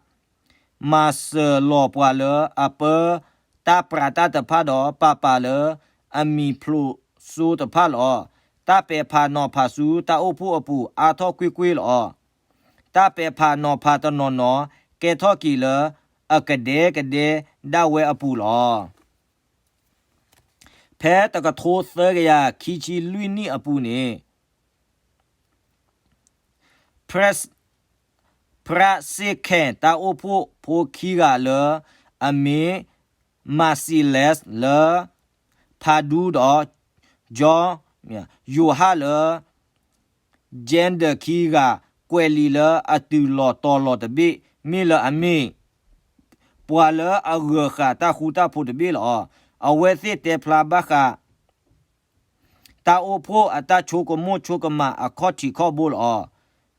မၤစၢၤလီၤပှၤလၢအပၢတၢ်ပြးတၢ်တဖၣ်ဒီး ပၢ်ပၢ်လၢ အမံၤဖျိးစိတဖၣ်လီၤ. တၢ်ပဲာ်ဖးနီၤဖးဆူတၢ်အိၣ်ဖှိၣ်အပူၤအါထီၣ်ကွ့ၢ်ကွ့ၢ်လီၤ. တၢ်ပဲာ်ဖးနီၤဖးတနီၤနီၤ ကဲထီၣ်က့ၤလၢအကဒဲကဒဲဒၣ်ဝဲအပူၤလီၤ. ဖဲတကထိသၢကယၤခံဆံလွံၢ်နံၣ်အပူၤန့ၣ် Press ဖရၣ်စ့ၣ်ခဲၣ်တၢ်အိၣ်ဖှိၣ်ဖိခံဂၤလၢ အမ့ၢ် Marcellus လၢ ဖးဒူဒီး John ယိၤဟၣ်လၢ Gender ခံဂၤ ကွဲးလံာ်လၢအတုၤလီၤတီၤလီၤတဘ့ၣ် မ့ၢ်လၢအမ့ၢ် ပှၤလၢအဂၢၤဃာ်တၢ်ဃူတၢ်ဖိးတဘ့ၣ်လီၤ. အဝဲသ့ၣ်တဲဖျါဘၣ်ဃး တၢ်အိၣ်ဖှိၣ်အတၢ်ဆိကမိၣ်ဆိကမးအခီၣ်ထံးခီၣ်ဘိလီၤ.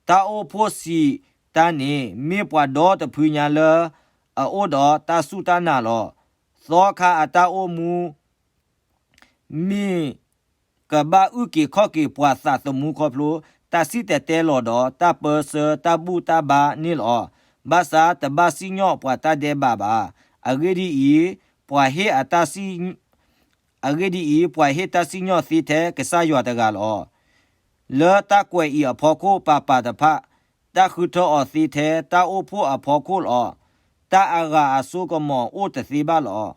တၢ်အိၣ်ဖှိၣ်စံးတၢ်န့ၣ် မ့ၢ်ပှၤဒီတဖုညါလၢ အအိၣ်ဒီးတၢ်စူၢ်တၢ်နာ်လီၤ. သီခါအတၢ်အိၣ်မူ မ့ၢ်ကဘၣ်အုၣ်က့ၤခီၣ်က့ၤပှၤသးသမူခီဖျိ တၢ်စံၣ်တဲၤတဲလီၤဒီး တၢ်ပၢဆှၢတၢ်ဘူၣ်တၢ်ဘါန့ၣ်လီၤ. ဘၣ်ဆၣ်တဘၣ်စံၣ်ညီၣ်ပှၤတၢ်ဒဲးဘးဘၣ်. အဂ့ၢ်ဒ်အံၤ, ပှၤဟ့ၣ်အတၢ်စံၣ် အဂ့ၢ်ဒ်အံၤ, ပှၤဟ့ၣ်တၢ်စံၣ်ညီၣ်သ့ထဲကစၢ်ယွၤတဂၤလီၤ. လၢတၢ်ကွဲးအံၤအဖီခိၣ် ပာ်ပာ်တဖၣ် တၢ်ဃုထၢအီၤသ့ထဲတၢ်အိၣ်ဖှိၣ်အဖီခိၣ်လီၤ. တၢ်အဂၤအစိကမီၤအိၣ်တသ့ဘၣ်လီၤ.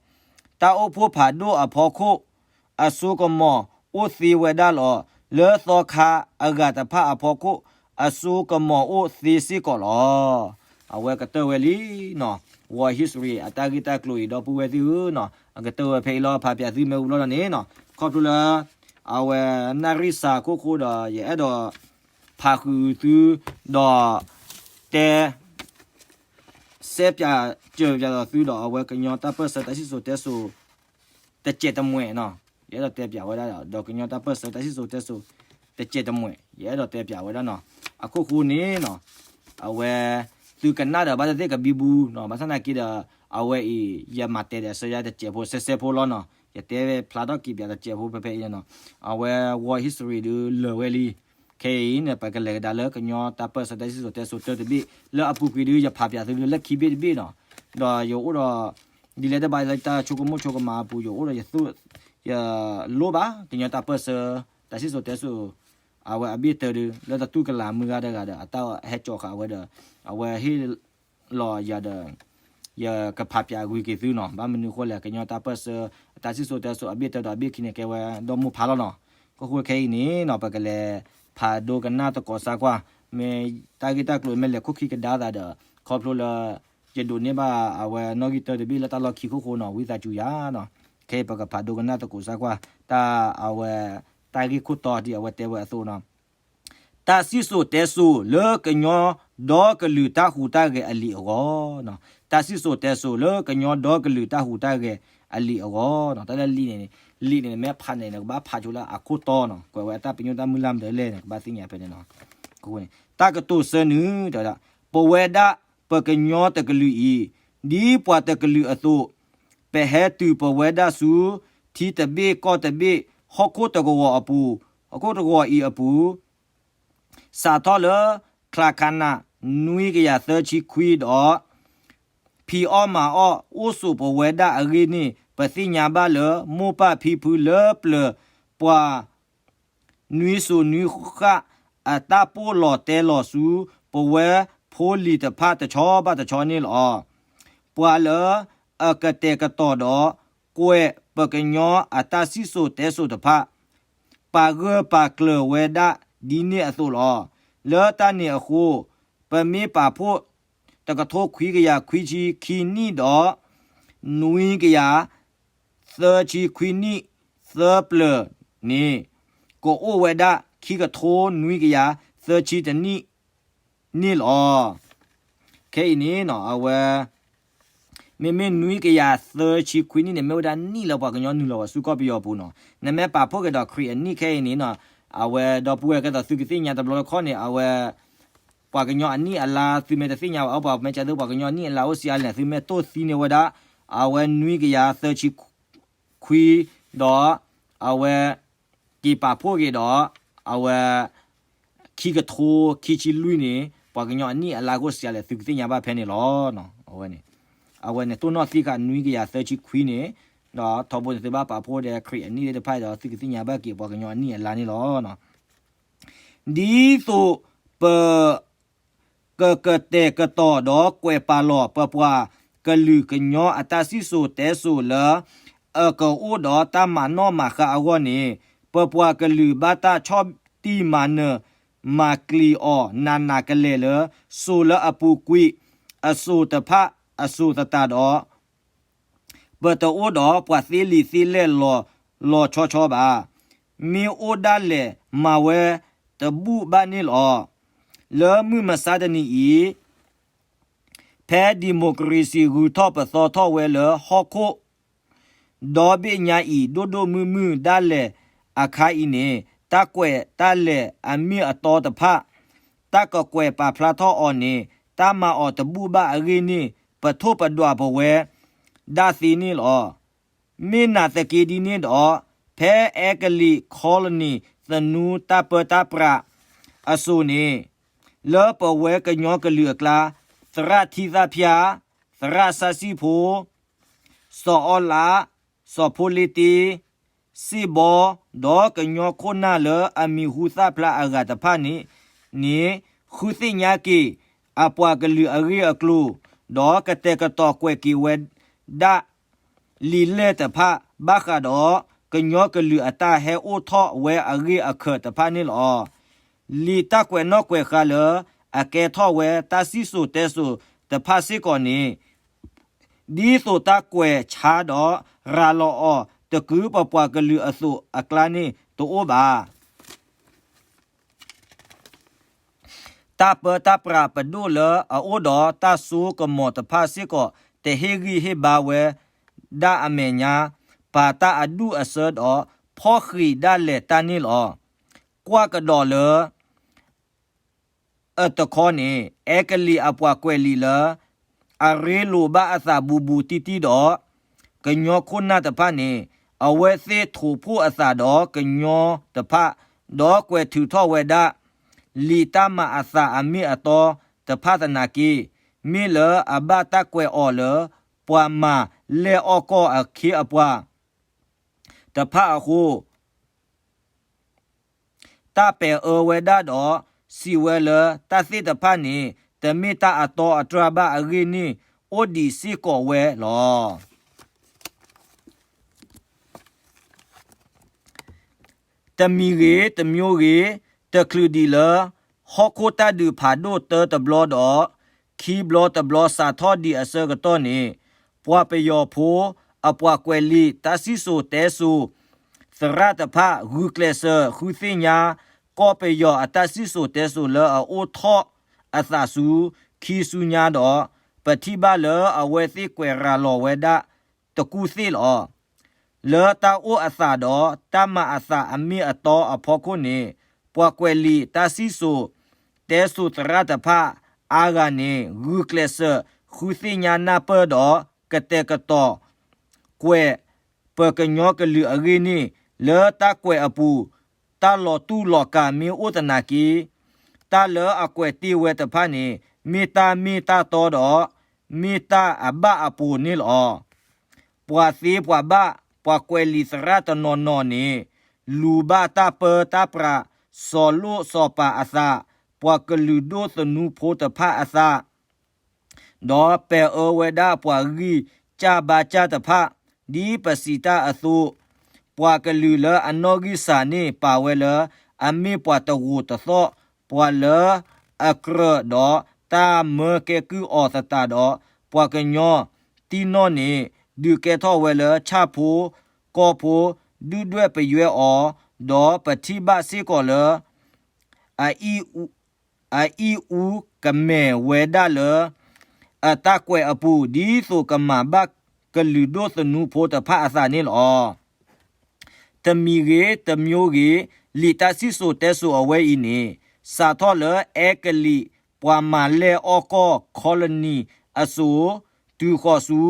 တၢ်အိၣ်ဖှိၣ်ဖးဒိၣ်အဖီခိၣ် အစိကမီၤအိၣ်သ့ဝဲဒၣ်လီၤ. လၢသီခါအဂၤတဖၣ်အဖီခိၣ် အစိကမီၤအိၣ်သ့စ့ၢ်ကီးလီၤ. အဝဲကတၢၢ်ဝဲလံနီၤ, World History အတၢ်ဂ့ၢ်တၢ်ကျိၤအံၤ ဒီပုၢ်ဝဲၢ်သ့ၣ်ဧၢနီၤ, အကတၢၢ်ဝဲဖဲအံၤလီၤ. ဖးပၠးသုမ့ၢ်ဝံၤဘျီဒီးန့ၣ်နီၤ, ခီဖျိလၢ အဝဲနၣ်ရံၣ်စးခိၣ်ဃိဒီး ယအဲၣ်ဒိးဖးဃုာ်သု ဒီးတဲ စဲပၠးစၢၤပၠးဒီးသုဒီး အဝဲကညီတၢ်ပၢၢ်ဆၢတၢ်စံၣ်စိၤတဲစိၤ တစဲးတမှဲးနီၤ, ယအဲၣ်ဒိးတဲပၠးဝဲဒၣ်ဒီး ကညီတၢ်ပၢၢ်ဆၢတၢ်စံၣ်စိၤတဲစိၤ တစဲးတမှဲး ယအဲၣ်ဒိးတဲပၠးဝဲဒၣ်နီၤ. အခိၣ်ဃိန့ၣ်နီၤ, အဝဲ သုကနၣ်ဒီးဘၣ်သ့ၣ်သ့ၣ်ကဘံဘူနီၤ, ဘၣ်ဆၣ်သနာ်က့ဒီး အဝဲအံၤ ယမၤတဲဒီးစၢၤယၤတစဲးဖိ စဲစဲဖိလီၤနီၤ, ယတဲဖျါထီၣ်က့ၤပၠးတစဲးဖိဖဲဖဲအံၤန့ၣ်နီၤ, အဝဲ World History ဒုးလၢာ်ဝဲလံ. ခဲအံၤန့ၣ် ပကလဲၤကဒါလၢကညီတၢ်ပၢၢ်ဆၢတၢ်စံၣ်စိၤတဲစိၤတၢတဘ့ၣ်, လၢအပူၤကွံာ်ဒုး ယဖးပၠးသုဒုးလၢခံဘ့ၣ်တဘ့ၣ်နီၤ, ဒီးယအိၣ်ဒီး ဒ်လဲၣ်တဘၣ်လၢတၢ်ဆိကမိၣ်ဆိကမးအပူၤ ယအိၣ်ဒီးယသိၣ် ယလိၣ်ဘၣ် ကညီတၢ်ပၢၢ်ဆၢ တၢ်စံၣ်စိၤတဲစိၤ အဝဲအဘ့ၣ်တၢဒုး လၢတတူၢ်ကလာ်မုၢ်ဂၤတဂၤဒီး အတၢ်ဟဲကၠီၤဃာ်ဝဲဒီး အဝဲဟ့ၣ်လီၤယၤဒီး ယကဖးပၠးဂုၤက့ၤသုနီၤ. ဘၣ်မနုၤအဃိလဲၣ် ကညီတၢ်ပၢၢ်ဆၢ တၢ်စံၣ်စိၤတဲစိၤအဘ့ၣ်တၢဒီးအဘ့ၣ်ခံန့ၣ် ကဲဝဲဒီမိၢ်ဖးလီၤနီၤ. ကအိၣ်ခဲအံၤန့ၣ်နီၤ ပကလဲၤဖးဒိကနၣ်သကိးစၢ်ကွၢ်, မ့ၢ်တၢ်ဂ့ၢ်တၢ်ကျိၤမ့ၢ်လဲၤခိၣ်ခံကဒါသးဒီး ခီဖျိလၢ ယဒိးန့ၢ်ဘၣ်အဝဲနီၣ်ဂံၢ်တၢတဘ့ၣ်လၢတၢ်လီၢ်ခံခိၣ်ဃိနီၤ ဝံသးစူၤယၤနီၤ. ခဲအံၤပကဖးဒိကနၣ်သကိးစၢ်ကွၢ် တၢ်အဝဲ တၢ်ဂ့ၢ်ခိၣ်တီဒ်အဝဲတဲဝဲအသိးနီၤ. တၢ်စံၣ်စိၤတဲစိၤလၢကညီဒီကလုာ်တၢ်ဟူးတၢ်ဂဲၤအလံာ်အဂီၢ်နီၤ. တၢ်စံၣ်စိၤတဲစိၤလၢကညီဒီကလုာ်တၢ်ဟူးတၢ်ဂဲၤအလံာ်အဂီၢ်နီၤ. တၢ်လၢလံာ်န့ၣ်န့ၣ် လံာ်န့ၣ် နမ့ၢ်ဖးန့ၣ် နကဘၣ်ဖးဆိလၢအခိၣ်တီနီၤ. ကွဲးဝဲအတၢ်ပညိၣ်တၢ်မုၢ်လၢ်မတၤလဲၣ်န့ၣ် ကဘၣ်သ့ၣ်ညါဖဲန့ၣ်နီၤ. တၢ်ကတိၤဆၢနုာ် တဲဝဲဒၣ် ပဝဲဒၣ်ပကညီတကလုာ်အံၤ ဒ်ပှၤတကလုာ်အသိး ပဟဲတုၤပဝဲဒၣ်ဆူ ထံတဘ့ၣ်ကီၢ်တဘ့ၣ် ဟီၣ်ခိၣ်တကဝီၤအပူၤ, ဟီၣ်ခိၣ်တကဝီၤအံၤအပူၤ စးထီၣ်လၢ ချါခါနၤ နွံကယၤသၢဆံခွံဒီး ဖံးအီၣ်မၤအီၣ်အိၣ်ဆိးပဝဲဒၣ်အဂ့ၢ်န့ၣ် ပသ့ၣ်ညါဘၣ်လၢ မိၢ်ပၢ်ဖံဖုလၢပျၢၤပှၤ နွံစိၤနွံဃၣ် အတၢ်ပိၢ်လီၤတဲလီၤဆူ ပဝဲဖိလံၤတဖၣ်တဆီဘၣ်တဆီန့ၣ်လီၤ. ပှၤလၢအကတဲာ်ကတီၤဒီး ကွဲးပကညီအတၢ်စံၣ်စိၤတဲစိၤတဖၣ် ပာ်ဂၢၢ်ပာ်ကျၢၤဝဲဒၣ်ဒ်န့ၣ်အသိးလီၤ. လၢတၢ်န့ၣ်အဃိ ပမ့ၢ်ပာ်ဖှိၣ် တကထိခွံကယၤခွံဆံခံနံၣ်ဒီး နွံကယၤသၢဆံခွံနံၣ်သၢပျၢၤန့ၣ် ကအိၣ်ဝဲဒၣ် ခံကထိနွံကယၤသၢဆံတနံၣ်န့ၣ်လီၤ. ခဲအံၤန့ၣ်နီၤ အဝဲ မ့မ့ၢ်နွံကယၤသၢဆံခွံနံၣ်န့ၣ် မ့ၢ်ဝဲဒၣ်နံၣ်လၢပှၤကညီနုာ်လီၤဝဲဆူကီၢ်ပယီၤပူၤနီၤ. နမ့ၢ်ပာ်ဖှိၣ်က့ၤဒီးခရံာ်အနံၣ်ခဲအံၤန့ၣ်နီၤ အဝဲဒီပုၢ်ဝဲၢ်ကဲသိးသုကသ့ၣ်ညါတဘျီတခီၣ်န့ၣ် အဝဲ ပှၤကညီအနံၣ်အလါ သုမ့ၢ်တသ့ၣ်ညါဘၣ် ပှၤမ့ၢ်ကဲသိးပှၤကညီအနံၣ်အလါအိၣ်စံးအါလဲၣ် သုမ့ၢ်တိၢ်သံန့ၢ်ဝဲဒၣ် အဝဲနွံကယၤသၢဆံခွံ ဒီး အဝဲ က့ၤပာ်ဖှိၣ်က့ၤဒီး အဝဲ ခံကထိခံဆံလွံၢ်န့ၣ် ပှၤကညီအနံၣ်အလါအိၣ်စံးအါလဲၣ် သုကသ့ၣ်ညါဘၣ်ဖဲန့ၣ်လီၤ. အဝဲန့ၣ် အဝဲန့ၣ် တိၢ်နီၣ်သံဃာ်နွံကယၤသၢဆံခွံန့ၣ် ထီဘိန့ၣ်သုဘၣ်ပာ်ဖှိၣ်ဒီးခရံာ်အနံၣ်သ့ၣ်တဖၣ်ဒီး သုကသ့ၣ်ညါဘၣ်က့ၤပှၤကညီအနံၣ်အလါန့ၣ်လီၤ. ဒ်သိးပ ကကတဲာ်ကတီၤဒီးကွဲးပာ်လီၤ ပပှၤကလုာ်ကညီအတၢ်စံၣ်စိၤတဲစိၤလၢ အကအိၣ်ဒီးတၢ်မၤနီၣ်မၤဃါအဂီၢ်န့ၣ်, ပပှၤကလုာ်ဘၣ်တၢ်ဆီၣ်တံၢ်မၤနၢၤ မၤကျံၤအီၤနးနးကလဲာ်လၢ စိၤလၢအပူၤကွံာ်အစိၤတဖၣ်အစိၤသတးဒီး ပတအိၣ်ဒီးပှၤသ့လံာ်သ့လဲၢ်လီၤလီၤဆီဆီဘၣ်. မ့ၢ်အိၣ်ဒၣ်လဲာ်မၤဝဲတဘူၣ်ဘၣ်န့ၣ်လီၤ. လၢမုၢ်မဆါတနံၤအံၤ ဖဲဒံၣ်မိၣ်ခြ့ၣ်စံၣ်ဂုၤထီၣ်ပသီထီၣ်ဝဲလၢဟီၣ်ခိၣ် ဒီဘ့ၣ်ညါအံၤ ဒိၣ်ဒိၣ်မုၢ်မုၢ်ဒၣ်လဲာ်အခါအံၤန့ၣ်, တၢ်ကွဲးတၢ်လဲၤအမ့ၢ်အတီတဖၣ် တၢ်ကကွဲးပာ်ဖျါထီၣ်အီၤန့ၣ် တၢ်မၤအီၤတဘူၣ်ဘၣ်အဂ့ၢ်န့ၣ် ပထိၣ်ပဒွးပဝဲဒၣ်သ့န့ၣ်လီၤ. မ့ၢ်နာ်သက့ဒ်န့ၣ်ဒီး, ဖဲအဲကလံး colony သနူတၢ်ပၢတၢ်ပြးအစိၤန့ၣ်, လၢပဝဲကညီကလုာ်အကျါ, သရၣ်ထံသၣ်ဖၠါ, သရၣ်စၢ်စံၣ်ဖိ, စီၤအီလး, စီၤဖိလ့တ့, စ့ၣ်ဘီ, ဒီးကညီခိၣ်နၢ်လၢအမံၤဟူသၣ်ဖျါအဂၤတဖၣ်န့ၣ်, န့ၣ်, ဃုသ့ၣ်ညါက့ၤအပှၤကလုာ်အဂ့ၢ်အကျိၤ, ဒီးကတဲာ်ကတီၤကွဲးက့ၤဝဲဒၣ် လံာ်လဲၢ်တဖၣ် ဘၣ်ဃးဒီးကညီကလုာ်အတၢ်ဟဲအိၣ်ထီၣ်ဝဲအဂ့ၢ်အခၢးတဖၣ်န့ၣ်လီၤ. လံာ်တၢ်ကွဲးနီၣ်ကွဲးဃါလၢအကဲထီၣ်ဝဲတၢ်စံၣ်စိၤတဲစိၤတဖၣ်စ့ၢ်ကီးန့ၣ်, ဒ်သိးတၢ်ကွဲးဆါဒီးရၤလီၤအီၤတကုပပှၤကလုာ်အသိးအကျါန့ၣ်တအိၣ်ဘၣ်. တၢ်ပၢတၢ်ပြးပဒိၣ်လၢအအိၣ်ဒီးတၢ်စိကမီၤတဖၣ်စ့ၢ်ကီး တဟ့ၣ်ဂံၢ်ဟ့ၣ်ဘါဝဲဒၣ်အမဲာ်ညါ, ပာ်တၢ်အဒူၣ်အဆၢဒီးဖီၣ်ဃံးဒၣ်လဲာ်တၢ်န့ၣ်လီၤ. ကွၢ်ကဒီးလၢ အတခီန့ၣ်, အဲကလံးအပှၤကွဲးလံာ်လၢ အရ့လိာ်ဘၣ်အသးဘူးဘူးတံၢ်တံၢ်ဒီး ကညီခိၣ်နၢ်တဖၣ်န့ၣ်, အဝဲသ့ၣ်ထိးဖှိၣ်အသးဒီးကညီတဖၣ်, ဒီးကွဲးထုးထီၣ်ဝဲဒၣ် လံာ်တၢ်မၤအသးအမ့ၢ်အတီတဖၣ်သနာ်က့, မ့ၢ်လၢအဘၣ်တၢ်ကွဲးအီၤလၢ ပှၤမၤလဲၢ်အီၣ်ကီၢ်အခ့အပှၤ တဖၣ်အဃိ, တၢ်ပဲာ်အၢဝဲဒၣ်ဒီး စံးဝဲလၢတၢ်သ့ၣ်တဖၣ်န့ၣ် တမ့ၢ်တၢ်အတီအတြၢ်ဘၣ်အဂ့ၢ်န့ၣ် အိၣ်ဒံးစ့ၢ်ကီးဝဲလီၤ. တမံၤဂ့ၤ တမျိုးဂ့ၤ, တချုးဒံးလၢ ဟီၣ်ခိၣ်တၢ်ဒုးဖးဒိၣ်တၢတဘျီဒီး ခံဘျီတဘျီစးထီၣ်ဒံးအဆၢကတီၢ်န့ၣ်, ပှၤပယီၤဖိ အပှၤကွဲးလံာ်တၢ်စံၣ်စိၤတဲစိၤ သရၣ်တဖၣ် ဂုာ်ကျဲးစၢးဃုသ့ၣ်ညါ ကီၢ်ပယီၤအတၢ်စံၣ်စိၤတဲစိၤလၢအအိၣ်ထီၣ်အသးဆူ ခံဆူညါဒီး ပထံၣ်ဘၣ်လၢအဝဲသ့ၣ်ကွဲးရၤလီၤဝဲဒၣ်တကူၣ်သ့ၣ်လီၤ. လၢတၢ်အိၣ်အသးဒီးတၢ်မၤအသးအမ့ၢ်အတီအဖီခိၣ်န့ၣ်, ပှၤကွဲးလံာ်တၢ်စံၣ်စိၤတဲစိၤသရၣ်တဖၣ်အါဂၤန့ၣ် ဂုာ်ကျဲးစၢးဃုသ့ၣ်ညါနၢ်ပၢၢ်ဒီး ကတဲာ်ကတီၤ ကွဲး ပကညီကလုာ်အဂ့ၢ်န့ၣ်, လၢတၢ်ကွဲးအပူၤ တၢ်လီၤတူၢ်လီၤကာ်မ့ၢ်အိၣ်သနာ်က့, တၢ်လၢအကွဲးတ့ၢ်ဝဲတဖၣ်န့ၣ် မ့ၢ်တၢ်မ့ၢ်တၢ်တီဒီး မ့ၢ်တၢ်အဘၣ်အပှိၤန့ၣ်လီၤ. ပှၤသ့ပှၤဘၣ် ပှၤကွဲးလံာ်သရၣ်တနီၤနီၤန့ၣ် လူၤဘၣ်တၢ်ပၢတၢ်ပြး စီၤလိၣ်စီၤပၤအသး, ပှၤကလုာ်ဒိၣ်သနူဖိတဖၣ်အသး ဒီးပဲာ်အၢဝဲဒၣ်ပှၤဂံၢ်စၢ်ဘါစၢ်တဖၣ်, ဒ်ပစံးတၢ်အသိး, ပှၤကလုာ်လၢအနီၣ်ဂံၢ်စၢ်န့ၣ် ပာ်ဝဲလၢအမ့ၢ်ပှၤတဂိာ်တသီၣ်, ပှၤလၢအကြၢးဒီးတၢ်မၢကဲကုၢ်အီၤသတးဒီး ပှၤကညီတံၢ်နီၢ်န့ၣ် ဒုးကဲထီၣ်ဝဲလၢဆၣ်ဖိကီၢ်ဖိ ဒုၣ်ဒွဲၣ်ပယွဲအီၤ, ဒီးပထံၣ်ဘၣ်စ့ၢ်ကီးလၢ အအံၣ်အူကမဲာ်ဝဲဒၣ်လၢ အတၢ်ကွဲးအပူၤ ဒ်သိးကမၤဘၣ်ကလုာ်ဒိၣ်သနူဖိတဖၣ်အသးန့ၣ်လီၤ. တမံၤဂ့ၤ တမျိုးဂ့ၤ, လံာ်တၢ်စံၣ်စိၤတဲစိၤအဝဲအံၤန့ၣ် စးထီၣ်လၢအဲကလံးပှၤမၤလဲၢ်အီၣ်ကီၢ် colony အစိၤ တုၤဃီၤဆူ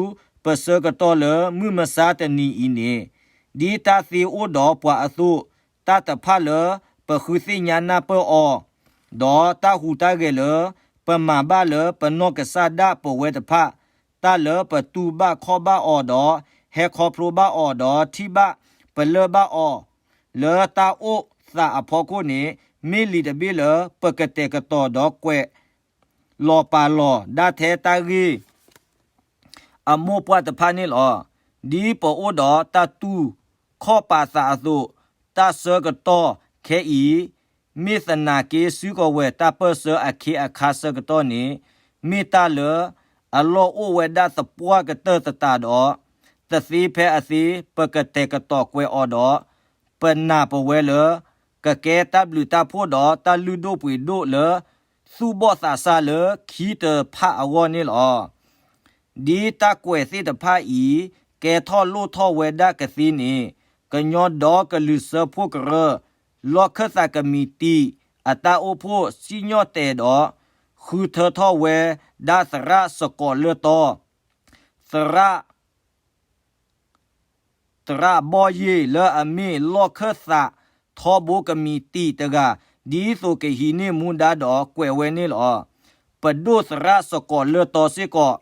ပဆၢကတီၢ်လၢမုၢ်မဆါတနံၤအံၤန့ၣ်, ဒ်တၢ်သ့အိၣ်ဒီးပှၤအသိး, တၢ်တဖၣ်လၢပဃုသ့ၣ်ညါနၢ်ပၢၢ်အီၤ, ဒီးတၢ်ဟူးတၢ်ဂဲၤလၢပမၤဘၣ်လၢပနီၢ်ကစၢ်ဒၣ်ပဝဲတဖၣ်, တၢ်လၢပတူၢ်ဘၣ်ခီၣ်ဘၣ်အီၤဒီး ဟဲခီဖျိဘၣ်အီၤဒီးထံၣ်ဘၣ်ပလၢၢ်ဘၣ်အီၤ လၢတၢ်အိၣ်သးအဖီခိၣ်န့ၣ် မ့ၢ်လံာ်တဘ့ၣ်လၢပကတဲာ်ကတီၤဒီးကွဲး လီၤပာ်လီၤဒၣ်ထဲတၢ်ဂ့ၢ် အမိၢ်ပှၢ်တဖၣ်န့ၣ်လီၤ. ဒ်ပအိၣ်ဒီးတၢ်တူၢ်ခီၣ်ပာ်သးအသိး, တၢ်ဆၢကတီၢ်ခဲအံၤ မ့ၢ်သနာ်က့ စုကဝဲၤတၢ်ပၢၢ်ဆၢအခ့အခါဆၢကတီၢ်န့ၣ် မ့ၢ်တၢ်လၢအလီၢ်အိၣ်ဝဲဒၣ်သပှၢ်ကတၢၢ်သတးဒီး တသ့ဖဲအသ့ ပကတဲာ်ကတီၤကွဲးအီၤဒီး ပနာ်ပဝဲလၢ ကကဲတၢ်ဘျုးတၢ်ဖှိၣ်ဒီးတၢ်လုၢ်ဒိၣ်ပှ့ၤဒိၣ်လၢ သူၣ်ဘီၣ်သးစၢ်လၢခံတဖၣ်အဂီၢ်န့ၣ်လီၤ. ဒ်တၢ်ကွဲးသ့ၣ်တဖၣ်အံၤ ကဲထီၣ်လိၣ်ထီၣ်ဝဲဒၣ်ကသ့န့ၣ် ကညီဒီကလုာ်စၢဖှိၣ်ကရၢ လီၢ်ခၢၣ်သးကမံးတံာ် အတၢ်အိၣ်ဖှိၣ်စံၣ်ညီၣ်တဲာ်ဒီး ဃုထၢထီၣ်ဝဲဒၣ်သရၣ်စကိးလၢတီ သရၣ် သရၣ်ဘီၣ်ယ့ၢ်လၢအမ့ၢ်လီၢ်ခၢၣ်သးထီဘိကမံးတံာ်တဂၤ ဒ်သိးကဟံးန့ၢ်မူဒါဒီးကွဲးဝဲန့ၣ်လီၤ. ပဒိၣ်သရၣ်စကိးလၢတီစ့ၢ်ကီး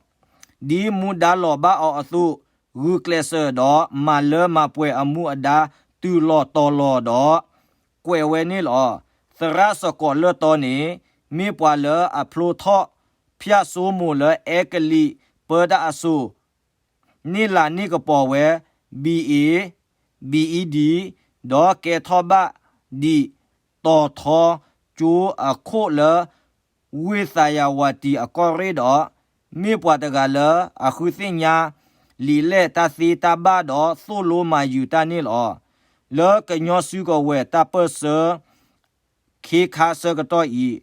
ဒ်မူဒါလီၤဘၣ်အီၤအသိး ဂုာ်ကျဲးစၢးဒီးမၤလၢမၤပှဲၤအမူအဒါတုၤလီၤတီၤလီၤဒီး ကွဲးဝဲန့ၣ်လီၤ. သရၣ်စကိးလၢတီန့ၣ် မ့ၢ်ပှၤလၢအဖျိထီၣ်ဖၠၣ်စိမိၤလၢအဲကလံးပၢတၢ်အစိၤ န့ၢ်လါန့ၢ်ကပီၤဝဲ ဘံၣ်အ့ၣ် ဘံၣ်အံၣ်ဒံၣ် ဒီးကဲထီၣ်ဘၣ်ဒံးတီၤထီကၠိအခိၣ်လၢ ဝ့ၢ်သးယၤဝၤတံၣ်အကီၢ်ရ့ၣ်ဒီး မ့ၢ်ပှၤတဂၤလၢအဃုသ့ၣ်ညါ လံာ်လဲၢ်တၢ်သ့တၢ်ဘၣ်ဒီးသိၣ်လိမၤယုၤတၢ်န့ၣ်လီၤ. လၢကညီစုကဝဲၤတၢ်ပၢၢ်ဆၢ ခ့ခါဆၢကတီၢ်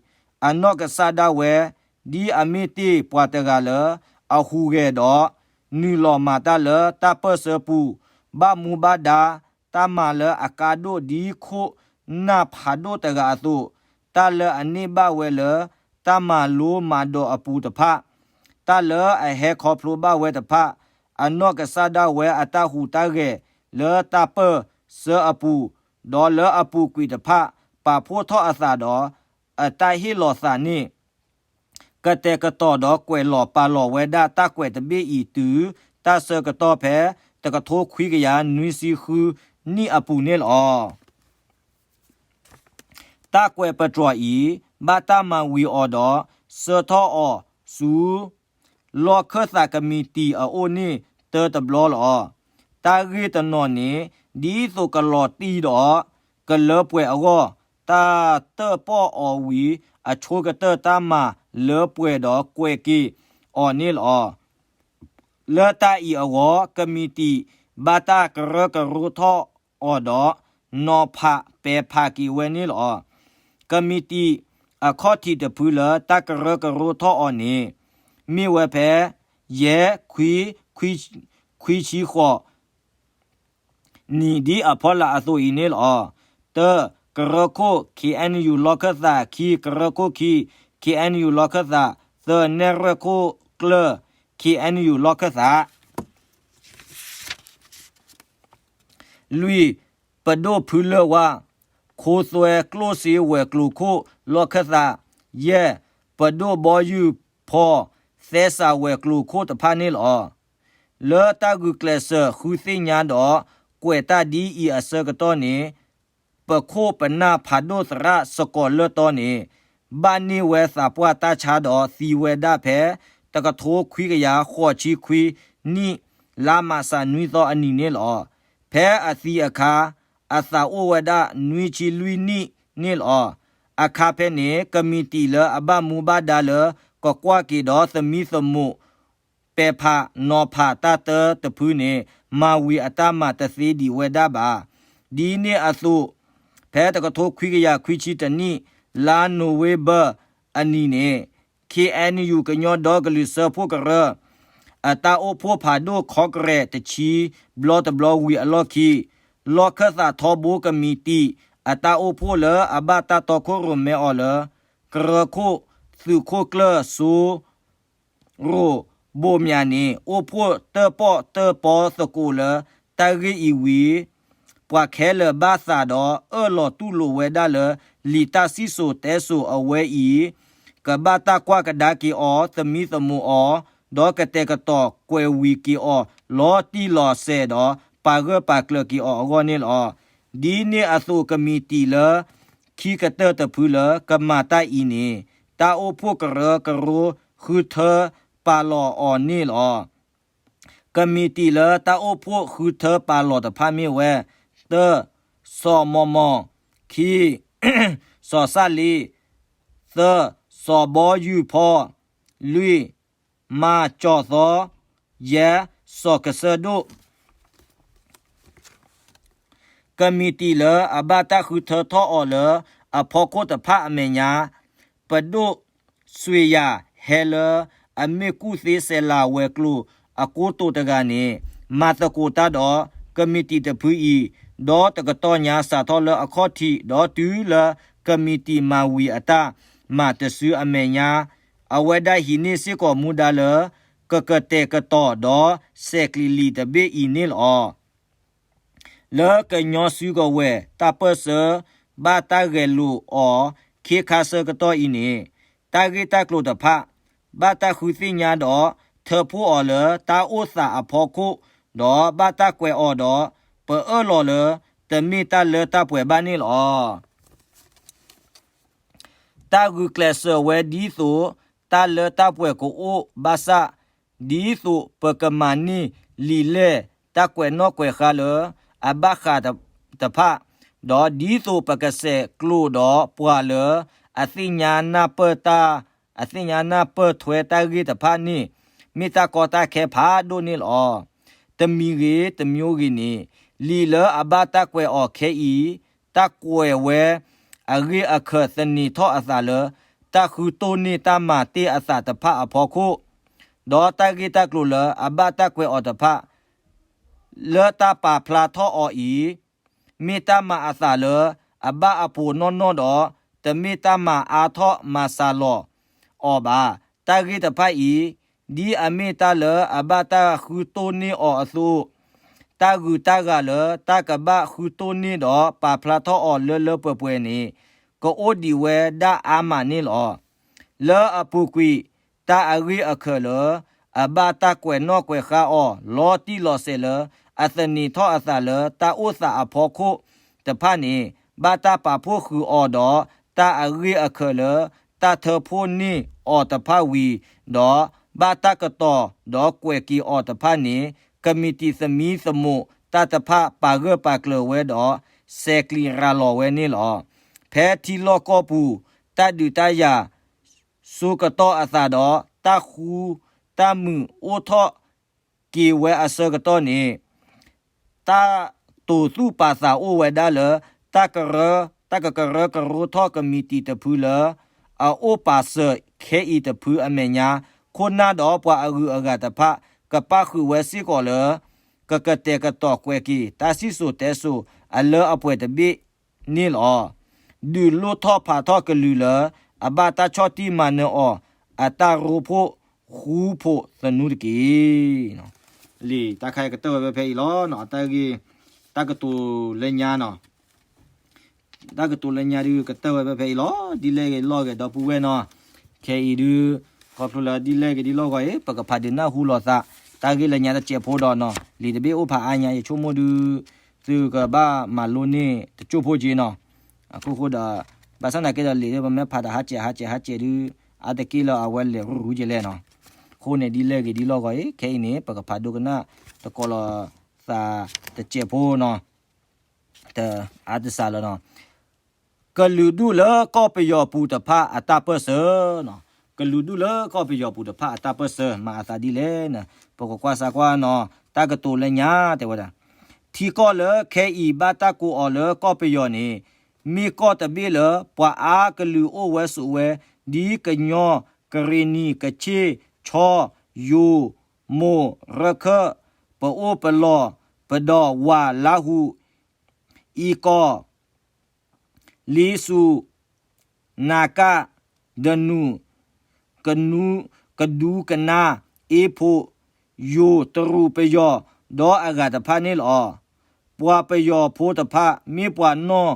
အံၤ အနီၢ်ကစၢ်ဒၣ်ဝဲ ဒ်အမ့ၢ်တ့ၢ်ပှၤတဂၤလၢအဟူးဂဲၤဒီး နုာ်လီၤမၤတၢ်လၢတၢ်ပၢၢ်ဆၢပူၤ ဘၣ်မူဘၣ်ဒါ တၢ်မၤလၢအကါဒိၣ်ဒ်ခိၣ်နၢ်ဖးဒိၣ်တဂၤအသိး, တၢ်လၢအန့ၢ်ဘၣ်ဝဲလၢ တၢ်မၤလိမၤဒိးအပူၤတဖၣ်, တၢ်လၢအဟဲခီဖျိဘၣ်ဝဲတဖၣ်, အနီၢ်ကစၢ်ဒၣ်ဝဲအတၢ်ဟူးတၢ်ဂဲၤလၢတၢ်ပၢၢ်ဆၢအပူၤ, ဒီးလၢအပူၤကွံာ်တဖၣ် ပာ်ဖှိၣ်ထီၣ်အသးဒီး အတၢ်ဟ့ၣ်လီၤသးန့ၣ် ကတဲာ်ကတီၤဒီးကွဲးလီၤပာ်လီၤဝဲဒၣ်တၢ်ကွဲးတဘ့ၣ်အံၤတုၤ တၢ်ဆၢကတီၢ်ဖဲ တကထိခွံကယၤနွံဆံဃုနံၣ်အပူၤန့ၣ်လီၤ. တၢ်ကွဲးပတြီၤအံၤ ဘၣ်တၢ်မၤဝံၤအီၤဒီး ဆှၢထီၣ်အီၤဆူ လီၢ်ခၢၣ်သးကမံးတံာ်အအိၣ်န့ၣ်တၢတဘျီလီၤ. တၢ်ဂ့ၢ်တနီၤန့ၣ် ဒ်သိးကလီၤတံၢ်ဒီး ကလၢပှဲၤအဂီၢ်, တၢ်တၢၣ်ပီၣ်အီၤဝံၤ အဆိကတၢၢ်တၢ်မၤလၢပှဲၤဒီးကွဲးက့ၤအီၤန့ၣ်လီၤ. လၢတၢ်အံၤအဂီၢ် ကမံးတံာ်ဘၣ်တၢ်ကရၢကရိထီၣ်အီၤဒီး နီၤဖးပဲာ်ဖးက့ၤဝဲန့ၣ်လီၤ. ကမံးတံာ်အခီၣ်ထံးတဖုလၢတၢ်ကရၢကရိထီၣ်အီၤန့ၣ် မ့ၢ်ဝဲဖဲ ယဲၢ် ခွံ ခွံဆံဃိး နံၣ်ဒ်အဖီလာ်အသိးအံၤန့ၣ်လီၤ. တၢ ကရၢခိၣ် ခ့ၣ်အဲၣ်ယူၣ်လီၢ်ခၢၣ်သး, ခံ ကရၢခိၣ်ခံ ခ့ၣ်အဲၣ်ယူၣ်လီၢ်ခၢၣ်သး, သၢ နဲၣ်ရွဲၣ်ခိၣ်ကျၢၢ် ခ့ၣ်အဲၣ်ယူၣ်လီၢ်ခၢၣ်သး လွံၢ် ပဒိၣ်ဖုလၢၢ်ဝါ, ခိသွဲကျိၣ်စ့ဝဲၤကျိၤခိၣ်လီၢ်ခၢၣ်သး, ယဲၢ် ပဒိၣ်ဘီယူၢ်ဖီ သဲစးဝဲၤကျိၤခိၣ်တဖၣ်န့ၣ်လီၤ. လၢတၢ်ဂုာ်ကျဲးစၢးဃုသ့ၣ်ညါဒီး ကွဲးတၢ်ဒ်အံၤအဆၢကတီၢ်န့ၣ် ပခိၣ်ပနၢ်ဖးဒိၣ်သရၣ်စကီးလၢတီန့ၣ် ဘၣ်န့ၢ်ဝဲသးပှၢ်တၢ်ဆါဒီးသံဝဲဒၣ်ဖဲ တကထိခွံကယၤဃိးဆံခွံနံၣ် လါမးစးနွံသီအနံၤန့ၣ်လီၤ. ဖဲအသံအခါ အသးအိၣ်ဝဲဒၣ်နွံဆံလွံၢ်နံၣ်န့ၣ်လီၤ. အခါဖဲန့ၣ် ကမံးတံာ်လၢအဘၣ်မူဘၣ်ဒါလၢ ကကွၢ်က့ၤဒီးသမံသမိး ပဲာ်ဖးနီၤဖးတၢ်တၢတဖုန့ၣ် မၤဝံၤအတၢ်မၤတသ့ဒံးဝဲဒၣ်ဘၣ်. ဒ်န့ၣ်အသိး ဖဲတကထိခွံကယၤခွံဆံတနံၣ် လါနိၣ်ဝ့ဘၢၣ်အနံၤန့ၣ် ခ့ၣ်အဲၣ်ယူၣ် ကညီဒီကလုာ်စၢဖှိၣ်ကရၢ အတၢ်အိၣ်ဖှိၣ်ဖးဒိၣ်ခီကရဲးတဆံဘျီတဘျီဝံၤအလီၢ်ခံ လီၢ်ခၢၣ်သးထီဘိကမံးတံာ် အတၢ်အိၣ်ဖှိၣ်လၢအဘၣ်တၢ်တီခိၣ်ရိၣ်မဲအီၤလၢ ကရၢခိၣ်သုးခိၣ်ကျၢၢ်စိ ရိၣ်ဘိၣ်မၠးန့ၣ် အိၣ်ဖှိၣ်တၢၣ်ပီၣ်တၢၣ်ပီသကိးလၢတၢ်ဂ့ၢ်အံၤဝံၤ ပှၤခဲလၢာ်ဘၣ်သးဒီးအၢၣ်လီၤတူၢ်လိာ်ဝဲဒၣ်လၢ လံာ်တၢ်စံၣ်စိၤတဲစိၤအဝဲအံၤ ကဘၣ်တၢ်ကွၢ်ကဒါက့ၤအီၤ သမံသမိးအီၤ ဒီးကတဲာ်ကတီၤကွဲးဝံၤက့ၤအီၤ လီၤတံၢ်လီၤဆဲးဒီး ပာ်ဂၢၢ်ပာ်ကျၢၤက့ၤအီၤအဂီၢ်န့ၣ်လီၤ. ဒ်န့ၣ်အသိး ကမံးတံာ်လၢ ခံကတၢၢ်တဖုလၢကမၤတၢ်အံၤန့ၣ် တၢ်အိၣ်ဖှိၣ်ကရၢကရိဃုထၢပာ်လီၤအီၤန့ၣ်လီၤ. ကမံးတံာ်လၢတၢ်အိၣ်ဖှိၣ်ဃုထၢပာ်လီၤတဖၣ်မ့ၢ်ဝဲ, တၢ, စီၤမီၤမီၤ, ခံ, စီၤစၣ်လ့, သၢ, စီၤဘီယူၤဖီ, လွံၢ်, မၤကၠီၤသီ, ယဲၢ်, စီၤကစၢၢ်ဒိၣ် ကမံးတံာ်လၢအဘၣ်တၢ်ဃုထၢထီၣ်အီၤလၢ အဖီခိၣ်တဖၣ်အမဲာ်ညါ, ပဒိၣ်စွ့ၤယၤဟဲလၢ အမ့ၢ်ကူၣ်သ့စဲးလၤဝဲၤကျိၤအကိတိာ်တဂၤန့ၣ် မၤသကိးတၢ်ဒီးကမံးတံာ်တဖုအံၤ, ဒီးတကတီၢ်ညါစးထီၣ်လၢအခီၣ်ထံး ဒီးတုၤလၢကမံးတံာ်မၤဝံၤအတၢ်မၤတစုအမဲာ်ညါ, အဝဲဒၣ်ဟံးန့ၢ်စ့ၢ်ကီးမူဒါလၢ ကကတဲာ်ကတီၤဒီးစဲးကျံးလံာ်တဘ့ၣ်အံၤန့ၣ်လီၤ. လၢကညီစုကဝဲၤတၢ်ပၢၢ်ဆၢ ဘၣ်တၢ်ဂဲၤလိာ်အီၤခ့ခါဆၢကတီၢ်အံၤန့ၣ်, တၢ်ဂ့ၢ်တၢ်ကျိၤတဖၣ် ဘၣ်တၢ်ဃုသ့ၣ်ညါဒီးထၢဖှိၣ်အီၤလၢတၢ်အိၣ်သးအဖီခိၣ်, ဒီးဘၣ်တၢ်ကွဲးအီၤဒီး ပအၢၣ်လီၤလၢတမ့ၢ်တၢ်လၢတၢ်ပှဲၤဘၣ်န့ၣ်လီၤ. တၢ်ဂုာ်ကျဲးစၢးဝဲဒ်သိး တၢ်လၢတၢ်ပှဲၤကအိၣ်ဘၣ်ဆၣ်, ဒ်သိးပကမၤန့ၢ်လံာ်လဲၢ်တၢ်ကွဲးနီၣ်ကွဲးဃါလၢအဘၣ်ဃးတဖၣ်, ဒီးဒ်သိးပကဆဲးကျိးဒီးပှၤလၢအသ့ၣ်ညါနၢ်ပၢၢ်တၢ်, အသ့ၣ်ညါနၢ်ပၢၢ်ထွဲတၢ်ဂ့ၢ်တဖၣ်န့ၣ် မ့ၢ်တၢ်ကီတၢ်ခဲဖးဒိၣ်န့ၣ်လီၤ. တမံၤဂ့ၤတမံၤဂ့ၤန့ၣ်, လံာ်လၢအဘၣ်တၢ်ကွဲးအီၤခဲအံၤ တၢ်ကွဲးဝဲအဂ့ၢ်အခၢးသန့ၤထီၣ်အသးလၢ တၢ်ဃုတိၢ်န့ၢ်တၢ်မၤတ့ၢ်အသးတဖၣ်အဖီခိၣ်, ဒီးတၢ်ဂ့ၢ်တၢ်ကျိၤလၢအဘၣ်တၢ်ကွဲးအီၤတဖၣ် လၢတၢ်ပာ်ဖျါထီၣ်အီၤအံၤ မ့ၢ်တၢ်မၤအသးလၢအဘၣ်အပှိၤနီၢ်နီၢ်ဒီး တမ့ၢ်တၢ်မၤအါထီၣ်မၤစှၤလီၤအီၤဘၣ်. တၢ်ဂ့ၢ်တဖၣ်အံၤ ဒ်အမ့ၢ်တၢ်လၢအဘၣ်တၢ်ဃုတိၢ်န့ၢ်အီၤအသိး, တၢ်ဂုၤတၢ်ဂၤလၢတၢ်ကဘၣ်ဃုတိၢ်န့ၢ်ဒီးပာ်ဖျါထီၣ်အီၤလၢလၢပှဲၤပှဲၤန့ၣ် ကအိၣ်ဒံးဝဲဒၣ်အါမးန့ၣ်လီၤ. လၢအပူၤကွံာ် တၢ်အဂ့ၢ်အခၢးလၢ အဘၣ်တၢ်ကွဲးနီၣ်ကွဲးဃါအီၤ လီၤတံၢ်လီၤဆဲးလၢ အသန့ၤထီၣ်အသးလၢတၢ်အိၣ်သးအဖီခိၣ်တဖၣ်န့ၣ် ဘၣ်တၢ်ပာ်ဖှိၣ်ဃုာ်အီၤဒီး တၢ်အဂ့ၢ်အခၢးလၢ တၢ်ထၢဖှိၣ်န့ၢ်အီၤတဖၣ်ဝံၤဒီး ဘၣ်တၢ်ကတီၤဒီးကွဲးက့ၤအီၤတဖၣ်န့ၣ် ကမံးတံာ်သမံသမိးတၢ်တဖၣ်ပာ်ဂၢၢ်ပာ်ကျၢၤဝဲဒီး ဆဲးကျံးရၤလီၤဝဲန့ၣ်လီၤ. ဖဲထံလီၢ်ကီၢ်ပူၤ တၢ်ဒုးတၢ်ယၤ စိကတီၢ်အသးဒီး တၢ်ဃူတၢ်မုာ်အိၣ်ထီၣ်က့ၤဝဲအဆၢကတီၢ်န့ၣ် တၢ်တိာ်သူၣ်ပာ်သးအိၣ်ဝဲဒၣ်လၢ တၢ်ကရၢ, တၢ်ကကရၢကရိထီၣ်ကမံးတံာ်တဖုလၢ အအိၣ်ပာ်စၢၤခဲအံၤတဖုအမဲာ်ညါ ခိၣ်နၢ်ဒီးပှၤအဂုၤအဂၤတဖၣ် ကပၣ်ဃုာ်ဝဲစ့ၢ်ကီးလၢ ကကတဲာ်ကတီၤကွဲးက့ၤ တၢ်စံၣ်စိၤတဲစိၤအလၢအပှဲၤတဘ့ၣ်န့ၣ်လီၤ. ဒုးလိၣ်ထီၣ်ဖးထီၣ်ကလုာ်လၢ အဘၣ်တၢ်ဆီၣ်တံၢ်မၤနၢၤအီၤ အတၢ်ရိဖှိၣ်ဃူဖိးသနူတက့ၢ်. လံာ်တၢ်ခါအံၤကတၢၢ်ဝဲဖဲအံၤလီၤ. တၢ်ဂ့ၢ် တၢ်ကတိၤလၢညါနီၤ တၢ်ကတိၤလၢညါဒုးကတၢၢ်ဝဲဖဲဖဲအံၤလီၤ. ဒ်လဲၣ်ဂ့ၤလီၢ်ဂ့ၤဒီပုၢ်ဝဲၢ်နီၤ, ခဲအံၤဒုး ခီဖျိလၢဒ်လဲၣ်ဂ့ၤဒ်လီၢ်ဂ့ၤအံၤ ပကဖးဒုးနၢ်ဟူလိာ်သး တၢ်ဂ့ၢ်လၢညါတစဲးဖိဒီးနီၤ လံာ်တဘ့ၣ်အိၣ်ဖးအါညါ ယဆိကမိၣ်ဒုး သုကဘၣ်မၤလိန့ၢ်တစိၢ်ဖိက့နီၤ. အခိၣ်ဃိဒီး ဘၣ်ဆၣ်သနာ်က့ဒီးလံာ်ဒုး ပမ့ၢ်ဖးဒီးဟးစဲးဟးစဲးဟးစဲးဒုး အါတက့ၢ်လၢအဝဲလဲၤရူၢ်ရူၢ်ကလဲၣ်နီၤ. အဃိန့ၣ်ဒ်လဲၣ်ဂ့ၤဒ်လီၢ်ဂ့ၤအံၤ ခဲအံၤန့ၣ် ပကဖးဒိကနၣ်တကိးလီၤသးတစဲးဖိနီၤ. တအါတစှၤလၢၤနီၤ. ကလုာ်ဒူၣ်လၢကီၢ်ပယီၤပူၤတဖၣ်အတၢ်ပၢၢ်ဆၢနီၤ. ကလုာ်ဒူၣ်လၢကီၢ်ပယီၤပူၤတဖၣ်အတၢ်ပၢၢ်ဆၢ မၤအသးဒ်လဲၣ်န့ၣ် ပကကွၢ်စၢ်ကွၢ်နီၤ. တၢ်ကတိၤလၢညါတဲဝဲဒၣ် ထံကီၢ်လၢခဲအံၤဘၣ်တၢ်ကိးအီၤလၢကီၢ်ပယီၤန့ၣ် မ့ၢ်ကီၢ်တဘ့ၣ်လၢပှၤအါကလုာ်အိၣ်ဝဲဆိးဝဲ ဒ်ကညီ, ကရ့ၣ်နံၤ, ကခ့ၣ်, ခၠီ, ယိၤ, မိၢ်, ရခၢၣ်, ပအိၣ်ပလီၢ်, ပဒီးဝၤ, လါဟူ, အံကီၢ်, လ့စူၣ်, နၤကၣ်, ဒနူၣ်, ကဒူကနါ, အ့ဖိး, ယိၤ, တရူးပယီၤ, ဒီးအဂၤတဖၣ်န့ၣ်လီၤ. ပှၤပယီၤဖိတဖၣ် မ့ၢ်ပှၤနီၣ်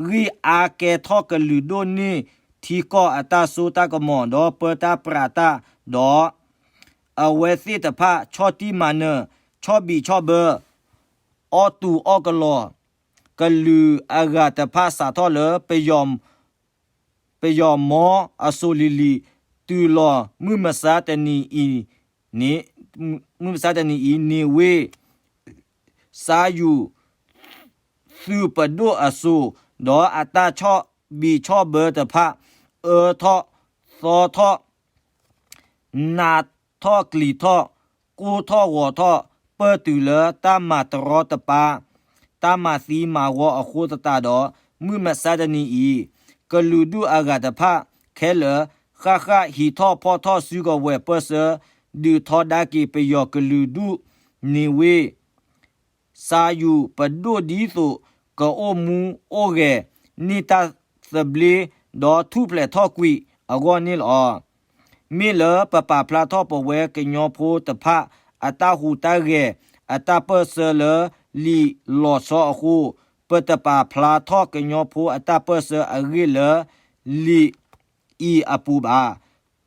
ဂံၢ်အါကဲထီၣ်ကလုာ်ဒိၣ်န့ၢ်ထံကီၢ်အတၢ်စိတၢ်ကမီၤ ဒီးပၢတၢ်ပြးတၢ်, ဒီး အဝဲသ့ၣ်တဖၣ် ဆီၣ်တံၢ်မၤနၢၤ, ဆီၣ်ဘံၣ်ဆီၣ်ဘၢ, အီၣ်တူာ်အီၣ်ကလီၤ, ကလုာ်အဂၤတဖၣ်စးထီၣ်လၢ ပယီၤမီအစိၤလံၤလံၤ တုၤလီၤမုၢ်မဆါတနံၤအံၤ, မုၢ်မဆါတနံၤအံၤ န့ၢ်ဝ့ၢ်စါယူၤ သုးပဒိၣ်အစိၤ, ဒီးအတၢ်ဆီၣ်ဘံၣ်ဆီၣ်ဘၢတဖၣ် အၢထီၣ်သီထီၣ် နးထီၣ်ကျံၤထီၣ်, ကိၢ်ထီၣ်ဂီၤထီၣ်, ပၢၢ်တုၤလၢတၢ်မၤတရီတပါ, တၢ်မၤသံမၤဝီအဃိသတးဒီး, မုၢ်မဆါတနံၤအံၤ, ကလုာ်ဒူၣ်အဂၤတဖၣ်ခဲလၢာ် ဃၣ်ဃၣ်ဟံးထီၣ်ဖီၣ်ထီၣ်စုကဝဲၤပၢၢ်ဆၢ ဒုးထီဒါက့ၤပယီၤကလုာ်ဒူၣ် န့ၢ်ဝ့ၢ် စါယူၤပဒိၣ်ဒ်သိး ကအိၣ်မူအိၣ်ဂဲၤန့ၢ်တၢ်သဘျ့ ဒီးထူၣ်ဖျဲးထီၣ်ကွံာ်အဂီၢ်န့ၣ်လီၤ. မ့ၢ်လၢပပာ်ဖျါထီၣ်ပဝဲကညီဖိတဖၣ် အတၢ်ဟူးတၢ်ဂဲၤ အတၢ်ပၢၢ်ဆၢလၢလံာ်လီၤဆီအဃိ, ပတပာ်ဖျါထီၣ်ကညီဖိအတၢ်ပၢၢ်ဆၢအဂ့ၢ်လၢ လံာ်အံၤအပူၤဘၣ်.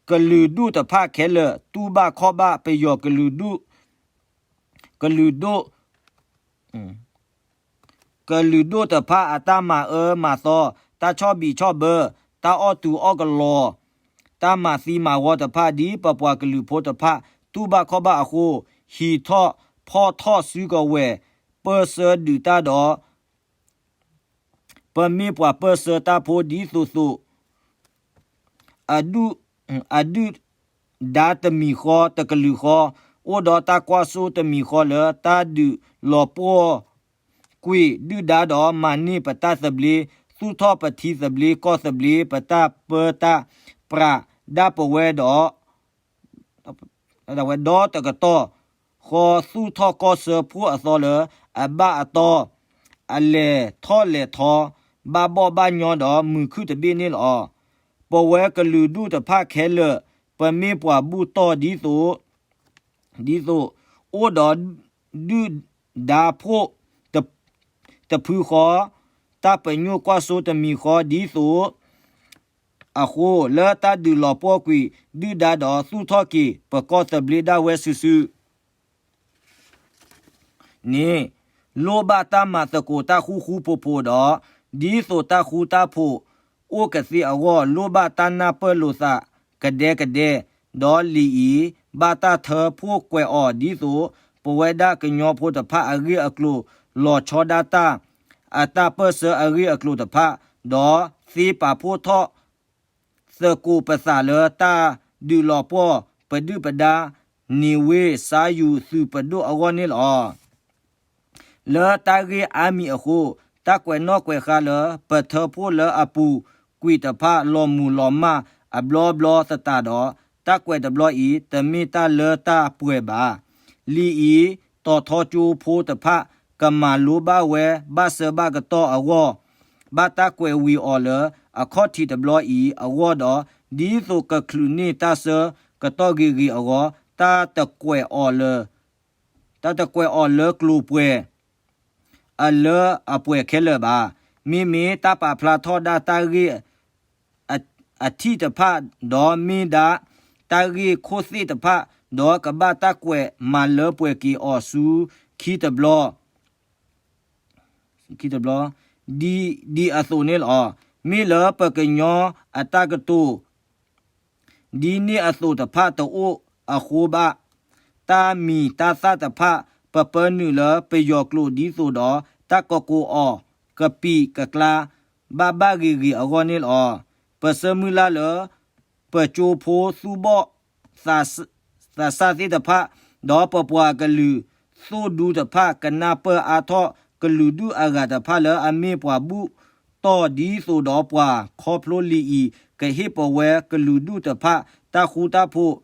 ကလုာ်ဒူၣ်တဖၣ်ခဲလၢာ် တူၢ်ဘၣ်ခီၣ်ဘၣ်ပယီၤကလုာ်ဒူၣ် ကလုာ်ဒိၣ် ကလုာ်ဒိၣ်တဖၣ်အတၢ်မၤအၢမၤသီ, တၢ်ဆီၣ်ဘံၣ်ဆီၣ်ဘၢ, တၢ်အီၣ်တူာ်အီၣ်ကလီၤ, တၢ်မၤသံမၤဝီတဖၣ် ဒ်ပပှၤကလုာ်ဖိတဖၣ် တူၢ်ဘၣ်ခီၣ်ဘၣ်အဃိ, ဟံးထီၣ်ဖီၣ်ထီၣ်စုကဝဲၤ ပၢၢ်ဆၢဒုးတၢ်ဒီး ပမ့ၢ်ပှၤပၢၢ်ဆၢတၢ်ဖိဒ်သိးသိး အဒုၣ် အဒုၣ်ဒါတမံၤဃီတကလုာ်ဃီ, အိၣ်ဒီးတၢ်ကွၢ်စိတမံၤဃီလၢ တၢ်ဒုးလီၤပှီၢ်ကွံာ်ဒုၣ်ဒါဒီး မၤန့ၢ်ပတၢ်သဘျ့, သူၣ်ထီၣ်ပထံသဘျ့ကီၢ်သဘျ့, ပတၢ်ပၢတၢ်ပြးဒၣ်ပဝဲဒီး ဒီးတကတီၢ်ဃီ သူၣ်ထီၣ်ကီၢ်စၢဖှိၣ်အသီလၢ အဘၣ်အတီၢ်, အလဲၤထီၣ်လဲၤထီ, ဘၣ်ဘီၣ်ဘၣ်ညီဒီးမုာ်ခုၣ်တဘ့ၣ်န့ၣ်လီၤ. ပဝဲကလုာ်ဒူၣ်တဖၣ်ခဲလၢာ် ပမ့ၢ်ပှၤဘူၣ်တီၢ်ဒ်သိး ဒ်သိး အိၣ်ဒီးဒုၣ်ဒါဖိတဖုဃီ, တၢ်ပညိၣ်ကွၢ်စိတမံၤဃီဒ်သိး အဃိ လၢတၢ်ဒုးလီၤပှီၢ်ကွံာ်ဒုၣ်ဒါဒီး သူၣ်ထီၣ်က့ၤပကီၢ်သဘျ့ဒၣ်ဝဲစုာ်စုာ် န့ၣ် လိၣ်ဘၣ်တၢ်မၤသကိးတၢ်ဃူဃူဖိးဖိးဒီး ဒ်သိးတၢ်ဃူတၢ်ဖိးအိၣ်ကသ့အဂီၢ် လိၣ်ဘၣ်တၢ်နၢ်ပၢၢ်လိာ်သးကဒဲကဒဲ, ဒီးလံာ်အံၤ ဘၣ်တၢ်ထၢဖှိၣ်ကွဲးအီၤဒ်သိး ပဝဲဒၣ်ကညီဖိတဖၣ်အဂ့ၢ်အကျိၤ လီၤဆီဒၣ်တၢ် အတၢ်ပၢၢ်ဆၢအဂ့ၢ်အကျိၤတဖၣ်, ဒီးသ့ပာ်ဖှိၣ်ထီၣ် သကိးပသးလၢတၢ်ဒုးလီၤပှီၢ်ပဒုၣ်ပဒါ န့ၢ်ဝ့ၢ်စါယူၤသုးပဒိၣ်အဂီၢ်န့ၣ်လီၤ. လၢတၢ်ဂ့ၢ်အါမံၤအဃိ, တၢ်ကွဲးနီၣ်ကွဲးဃါလၢပထၢဖှိၣ်လၢအပူၤကွံာ်တဖၣ် လီၤမုၢ်လီၤမၢ်အဘျီဘျီသတးဒီး, တၢ်ကွဲးတဘျီအံၤ တမ့ၢ်တၢ်လၢတၢ်ပှဲၤဘၣ်. လံာ်အံၤ တီၤထီကၠိဖိတဖၣ် ကမၤလိဘၣ်ဝဲဘၣ်ဆၢဘၣ်ကတီၢ်အဂီၢ်, ဘၣ်တၢ်ကွဲးဝံၤအီၤလၢအခီၣ်ထံးတဘျီအံၤအဂီၢ်ဒီး, ဒ်သိးကချုးန့ၢ်တၢ်ဆၢကတီၢ်ဂ့ၤဂ့ၤအဂီၢ်, တၢ်တကွဲးအီၤလၢ တၢ်တကွဲးအီၤလၢကျိၤပှဲၤ အလၢအပှဲၤခဲလၢာ်ဘၣ်. မ့မ့ၢ်တၢ်ပာ်ဖျါထီၣ်ဒၣ်တၢ်ဂ့ၢ် အထံၣ်တဖၣ်, ဒီးမ့ၢ်ဒၣ်တၢ်ဂ့ၢ်ခိၣ်သ့ၣ်တဖၣ်, ဒီးကဘၣ်တၢ်ကွဲးမၤလၢပှဲၤက့ၤအီၤဆူခံတဘျီ ခံတဘျီ ဒ်အသိးန့ၣ်လီၤ. မ့ၢ်လၢပကညီအတၢ်ကတိၤ ဒ်န့ၣ်အသိးတဖၣ်တအိၣ်အဃိဘၣ်, တၢ်မံၤတၢ်သၣ်တဖၣ် ပပၢနုာ်လၢပယီၤကျိာ်ဒ်သိးဒီး တၢ်ကကိးအီၤကပံာ်ကကျါ ဘၣ်ဘၣ်ဂ့ၤဂ့ၤအဂီၢ်န့ၣ်လီၤ. ပဆၢမုၢ်လၢ်လၢ ပကၠိဖိသူၣ်ဘီၣ် သးစၢ်သ့ၣ်တဖၣ်, ဒီးပပှၤကလုာ်သိၣ်ဒူတဖၣ် ကနၢ်ပၢၢ်အါထီၣ်ကလုာ်ဒူၣ်အဂၤတဖၣ်လၢအမ့ၢ်ပှၤဘူၣ်တီၢ်ဒ်သိးဒီးပှၤ, ခီဖျိလံာ်အံၤ ကဟ့ၣ်ပဝဲကလုာ်ဒူၣ်တဖၣ်တၢ်ဃူတၢ်ဖိး,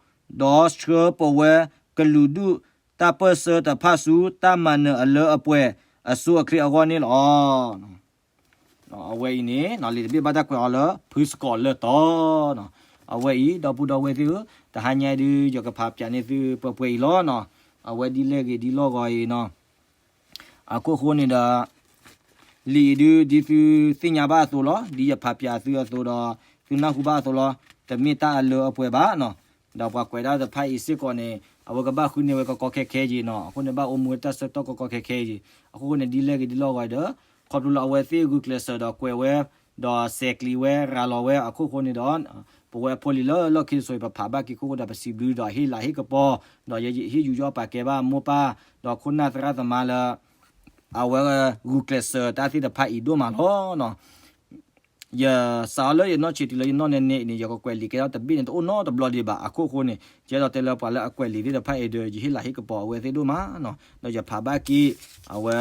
ဒီးဆှၢပဝဲကလုာ်ဒူၣ်တၢ်ပၢၢ်ဆၢတဖၣ်ဆူတၢ်မၤနၢၤအလၢအပှဲၤအဆိအချ့အဂီၢ်န့ၣ်လီၤ. အဝဲအံၤန့ၣ် လံာ်တဘ့ၣ်ဘၣ်တၢ်ကွဲးအီၤလၢ ဖုစကီးလၢတီၤနီၤ. အဝဲအံၤ ဒီပုၢ်ဒီဝဲၢ်သ့ၣ်ဧၢ, တဟါညါအံၤဒုး ယကဖးပၠးန့ၢ်သုပှဲၤပှဲၤအံၤလီၤနီၤ. အဝဲဒ်လဲၣ်ဂ့ၤဒ်လဲၣ်ဂ့ၤအံၤနီၤ, အခိၣ်ဃိန့ၣ်ဒီး လံာ်အံၤဒုး ဒ်သုသ့ၣ်ညါဘၣ်အသိးလီၤ, ဒ်ယဖးပၠးသုအသိးဒီး သုနၢ်ဟူဘၣ်အသိးလီၤ. တမ့ၢ်တၢ်အလၢအပှဲၤဘၣ်နီၤ. ဒီးပှၤကွဲးဒၣ်တဖၣ်အံၤစ့ၢ်ကီးန့ၣ် အဝဲကဘၣ်ဃုန့ၢ်ဝဲကီကီခဲခဲက့ၤနီၤ. အဃိန့ၣ် ဘၣ်အိၣ်မူဝဲတၢ်ဆၢကတီၢ်ကီကီခဲခဲက့ၤ. အဃိဃိန့ၣ် ဒ်လဲၣ်ဂ့ၤဒ်လဲၣ်ဂ့ၤဒီး ခီဖျိလၢအဝဲသ့ၣ်ဂုာ်ကျဲးစၢးဒီးကွဲးဝဲ ဒီးစဲးကျံးဝဲ ရၤလီၤဝဲအခိၣ်ဃိန့ၣ်ဒီး ပဝဲဖိလံၤလၢလီၢ်ခံတစိၤအံၤ ပဖးဘၣ်က့ၤခိၣ်ဃိဒီး ပစံးဘျုးဒီးဟ့ၣ်လၤဟ့ၣ်ကပီၤ ဒီးယဟ့ၣ်ယူးယီၣ်ပာ်ကဲဘၣ်မိၢ်ပၢ် ဒီးခိၣ်နၢ်သရၣ်သမါလၢ အဝဲဂုာ်ကျဲးစၢးတၢ်သ့ၣ်တဖၣ်အံၤဒိၣ်မးလီၤနီၤ. ယစးအီၤလၢယနီၢ်ဆံးတုၤလၢယနီၢ်နဲနဲအံၤန့ၣ် ယကကွဲးလံာ်ကဲထီၣ်တဘ့ၣ်န့ၣ် တအိၣ်နီတဘျီဒံးဘၣ်. အခိၣ်ဃိန့ၣ် ယအဲၣ်ဒိးတဲလၢပှၤလၢအကွဲးလံာ်သ့ၣ်တဖၣ်အံၤဒီး ယဟ့ၣ်လၤဟ့ၣ်ကပီၤအဝဲသ့ၣ်ဒိၣ်မးနီၤ. ဒီးယဖးဘၣ်က့ၤ အဝဲ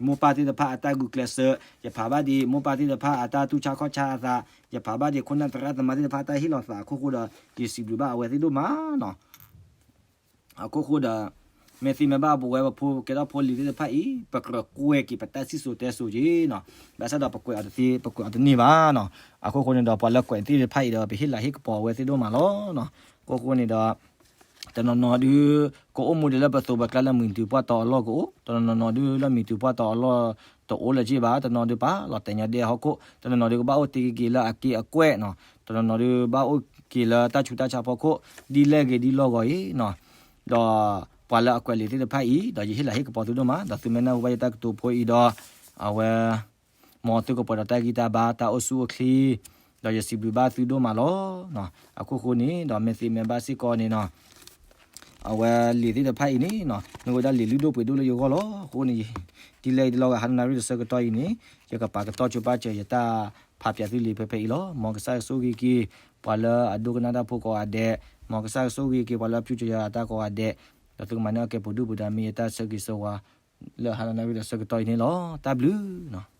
မိၢ်ပၢ်သ့ၣ်တဖၣ်အတၢ်ဂုာ်ကျဲးစၢး, ယဖးဘၣ်ဒံး မိၢ်ပၢ်သ့ၣ်တဖၣ်အတၢ်တူၢ်ဆါခီၣ်ဆါအသး, ယဖးဘၣ်ဒံး ခိၣ်နၢ်သရၣ်သမါသ့ၣ်တဖၣ်အတၢ်ဟ့ၣ်လီၤသးအခိၣ်ဃိဒီး ယစံးဘျုးဘၣ်အဝဲသ့ၣ်ဒိၣ်မးနီၤ. အခိၣ်ဃိဒီး မ့ၢ်သ့မ့ၢ်ဘၣ်ပဝဲပဖိကဲထီၣ်ဖိလံၤသ့ၣ်တဖၣ်အံၤ ပကြၢးကွဲးက့ၤပတၢ်စံၣ်စိၤတဲစိၤက့ၤနီၤ. ဘၣ်ဆၣ်ဒီးပကွဲးအီၤတသ့ ပကွဲးအီၤတန့ၢ်ဘၣ်နီၤ. အခိၣ်ဃိန့ၣ်ဒီး ပှၤလၢကွဲးသ့ၣ်တဖၣ်အံၤဒီး ပဟ့ၣ်လၤဟ့ၣ်ကပီၤအဝဲသ့ၣ်ဒိၣ်မးလီၤနီၤ. အခိၣ်ဃိန့ၣ်ဒီး တနီၤနီၤဒုး ကအိၣ်မူဒံးလၢပသိးပကျါလၢမုၢ်နံၤတုၤပှၢ်တီအလီၢ်ကအိၣ်, တနီၤနီၤဒုးလၢမုၢ်နံၤတုၤပှၢ်တီအလီၢ်တအိၣ်လၢၤက့ဘၣ်, တနီၤဒုးပာ်လီၤတဲာ်ညီဒဲဟီၣ်ခိၣ်, တနီၤနီၤဒုးကဘၣ်အိၣ်တ့ၢ်က့ၤလၢအက့အခီနီၤ, တနီၤနီၤဒုးဘၣ်အိၣ်က့ၤလၢတၢ်ဆူးတၢ်ဆါဖီခိၣ်, ဒ်လဲၣ်ဂ့ၤဒ်လဲၣ်ဂ့ၤအံၤနီၤ. ဒီးပှၤလၢအကွဲးလံာ်သ့ၣ်တဖၣ်အံၤ ဒီးယဟ့ၣ်လၤဟ့ၣ်ကပီၤသုဒိၣ်မး, ဒီးသုမ့ၢ်နၢ်ဟူဘၣ်ယတၢ်ကတိၤဖိအံၤဒီး အဝဲ မ်သုကပှဲၤဒီးတၢ်ဂံၢ်တၢ်ဘါတၢ်အိၣ်ဆူၣ်အိၣ်ချ့, ဒီးယစံးဘျုးဘၣ်သုဒိၣ်မးလီၤ. အခိၣ်ဃိန့ၣ်ဒီး မ့ၢ်သ့မ့ၢ်ဘၣ်စ့ၢ်ကီးန့ၣ်နီၤ, အဝဲလံာ်သ့ၣ်တဖၣ်အံၤန့ၣ်နီၤ မ့ၢ်ဝဲဒၣ်လံာ်လုၢ်ဒိၣ်ပှ့ၤဒိၣ်လၢယဂီၢ်လီၤ. အဃိန့ၣ် ဒ်လဲၣ်ဒ်လဲၣ်ဂ့ၤ ဟါနၣ်ရံၣ်တဆၢကတီၢ်အံၤန့ၣ် ယကပာ်ကတီၢ်ဆိပာ်စၢၤယတၢ်ဖးပၠးသုလံာ်ဖဲဖဲအံၤလီၤ. မ်ကစၢ်ယွၤကဆိၣ်ဂ့ၤက့ၤ ပှၤလၢအဒိကနၣ်တၢ်ဖိကိးဂၤဒဲး, မ်ကစၢ်ယွၤကဆိၣ်ဂ့ၤက့ၤ ပှၤလၢအဖၠူစၢၤယၤအတၢ်ကိးဂၤဒဲး, ဒီးသုကမၤန့ၢ်အီၣ်ကဲပူၤဒုၣ်ပူၤဒါ မ့ၢ်ယတၢ်ဆၢဂ့ၤဆၢဝါ လၢဟါနၣ်ရံၣ်တဆၢကတီၢ်အံၤန့ၣ်လီၤ. တၢ်ဘျုးနီၤ.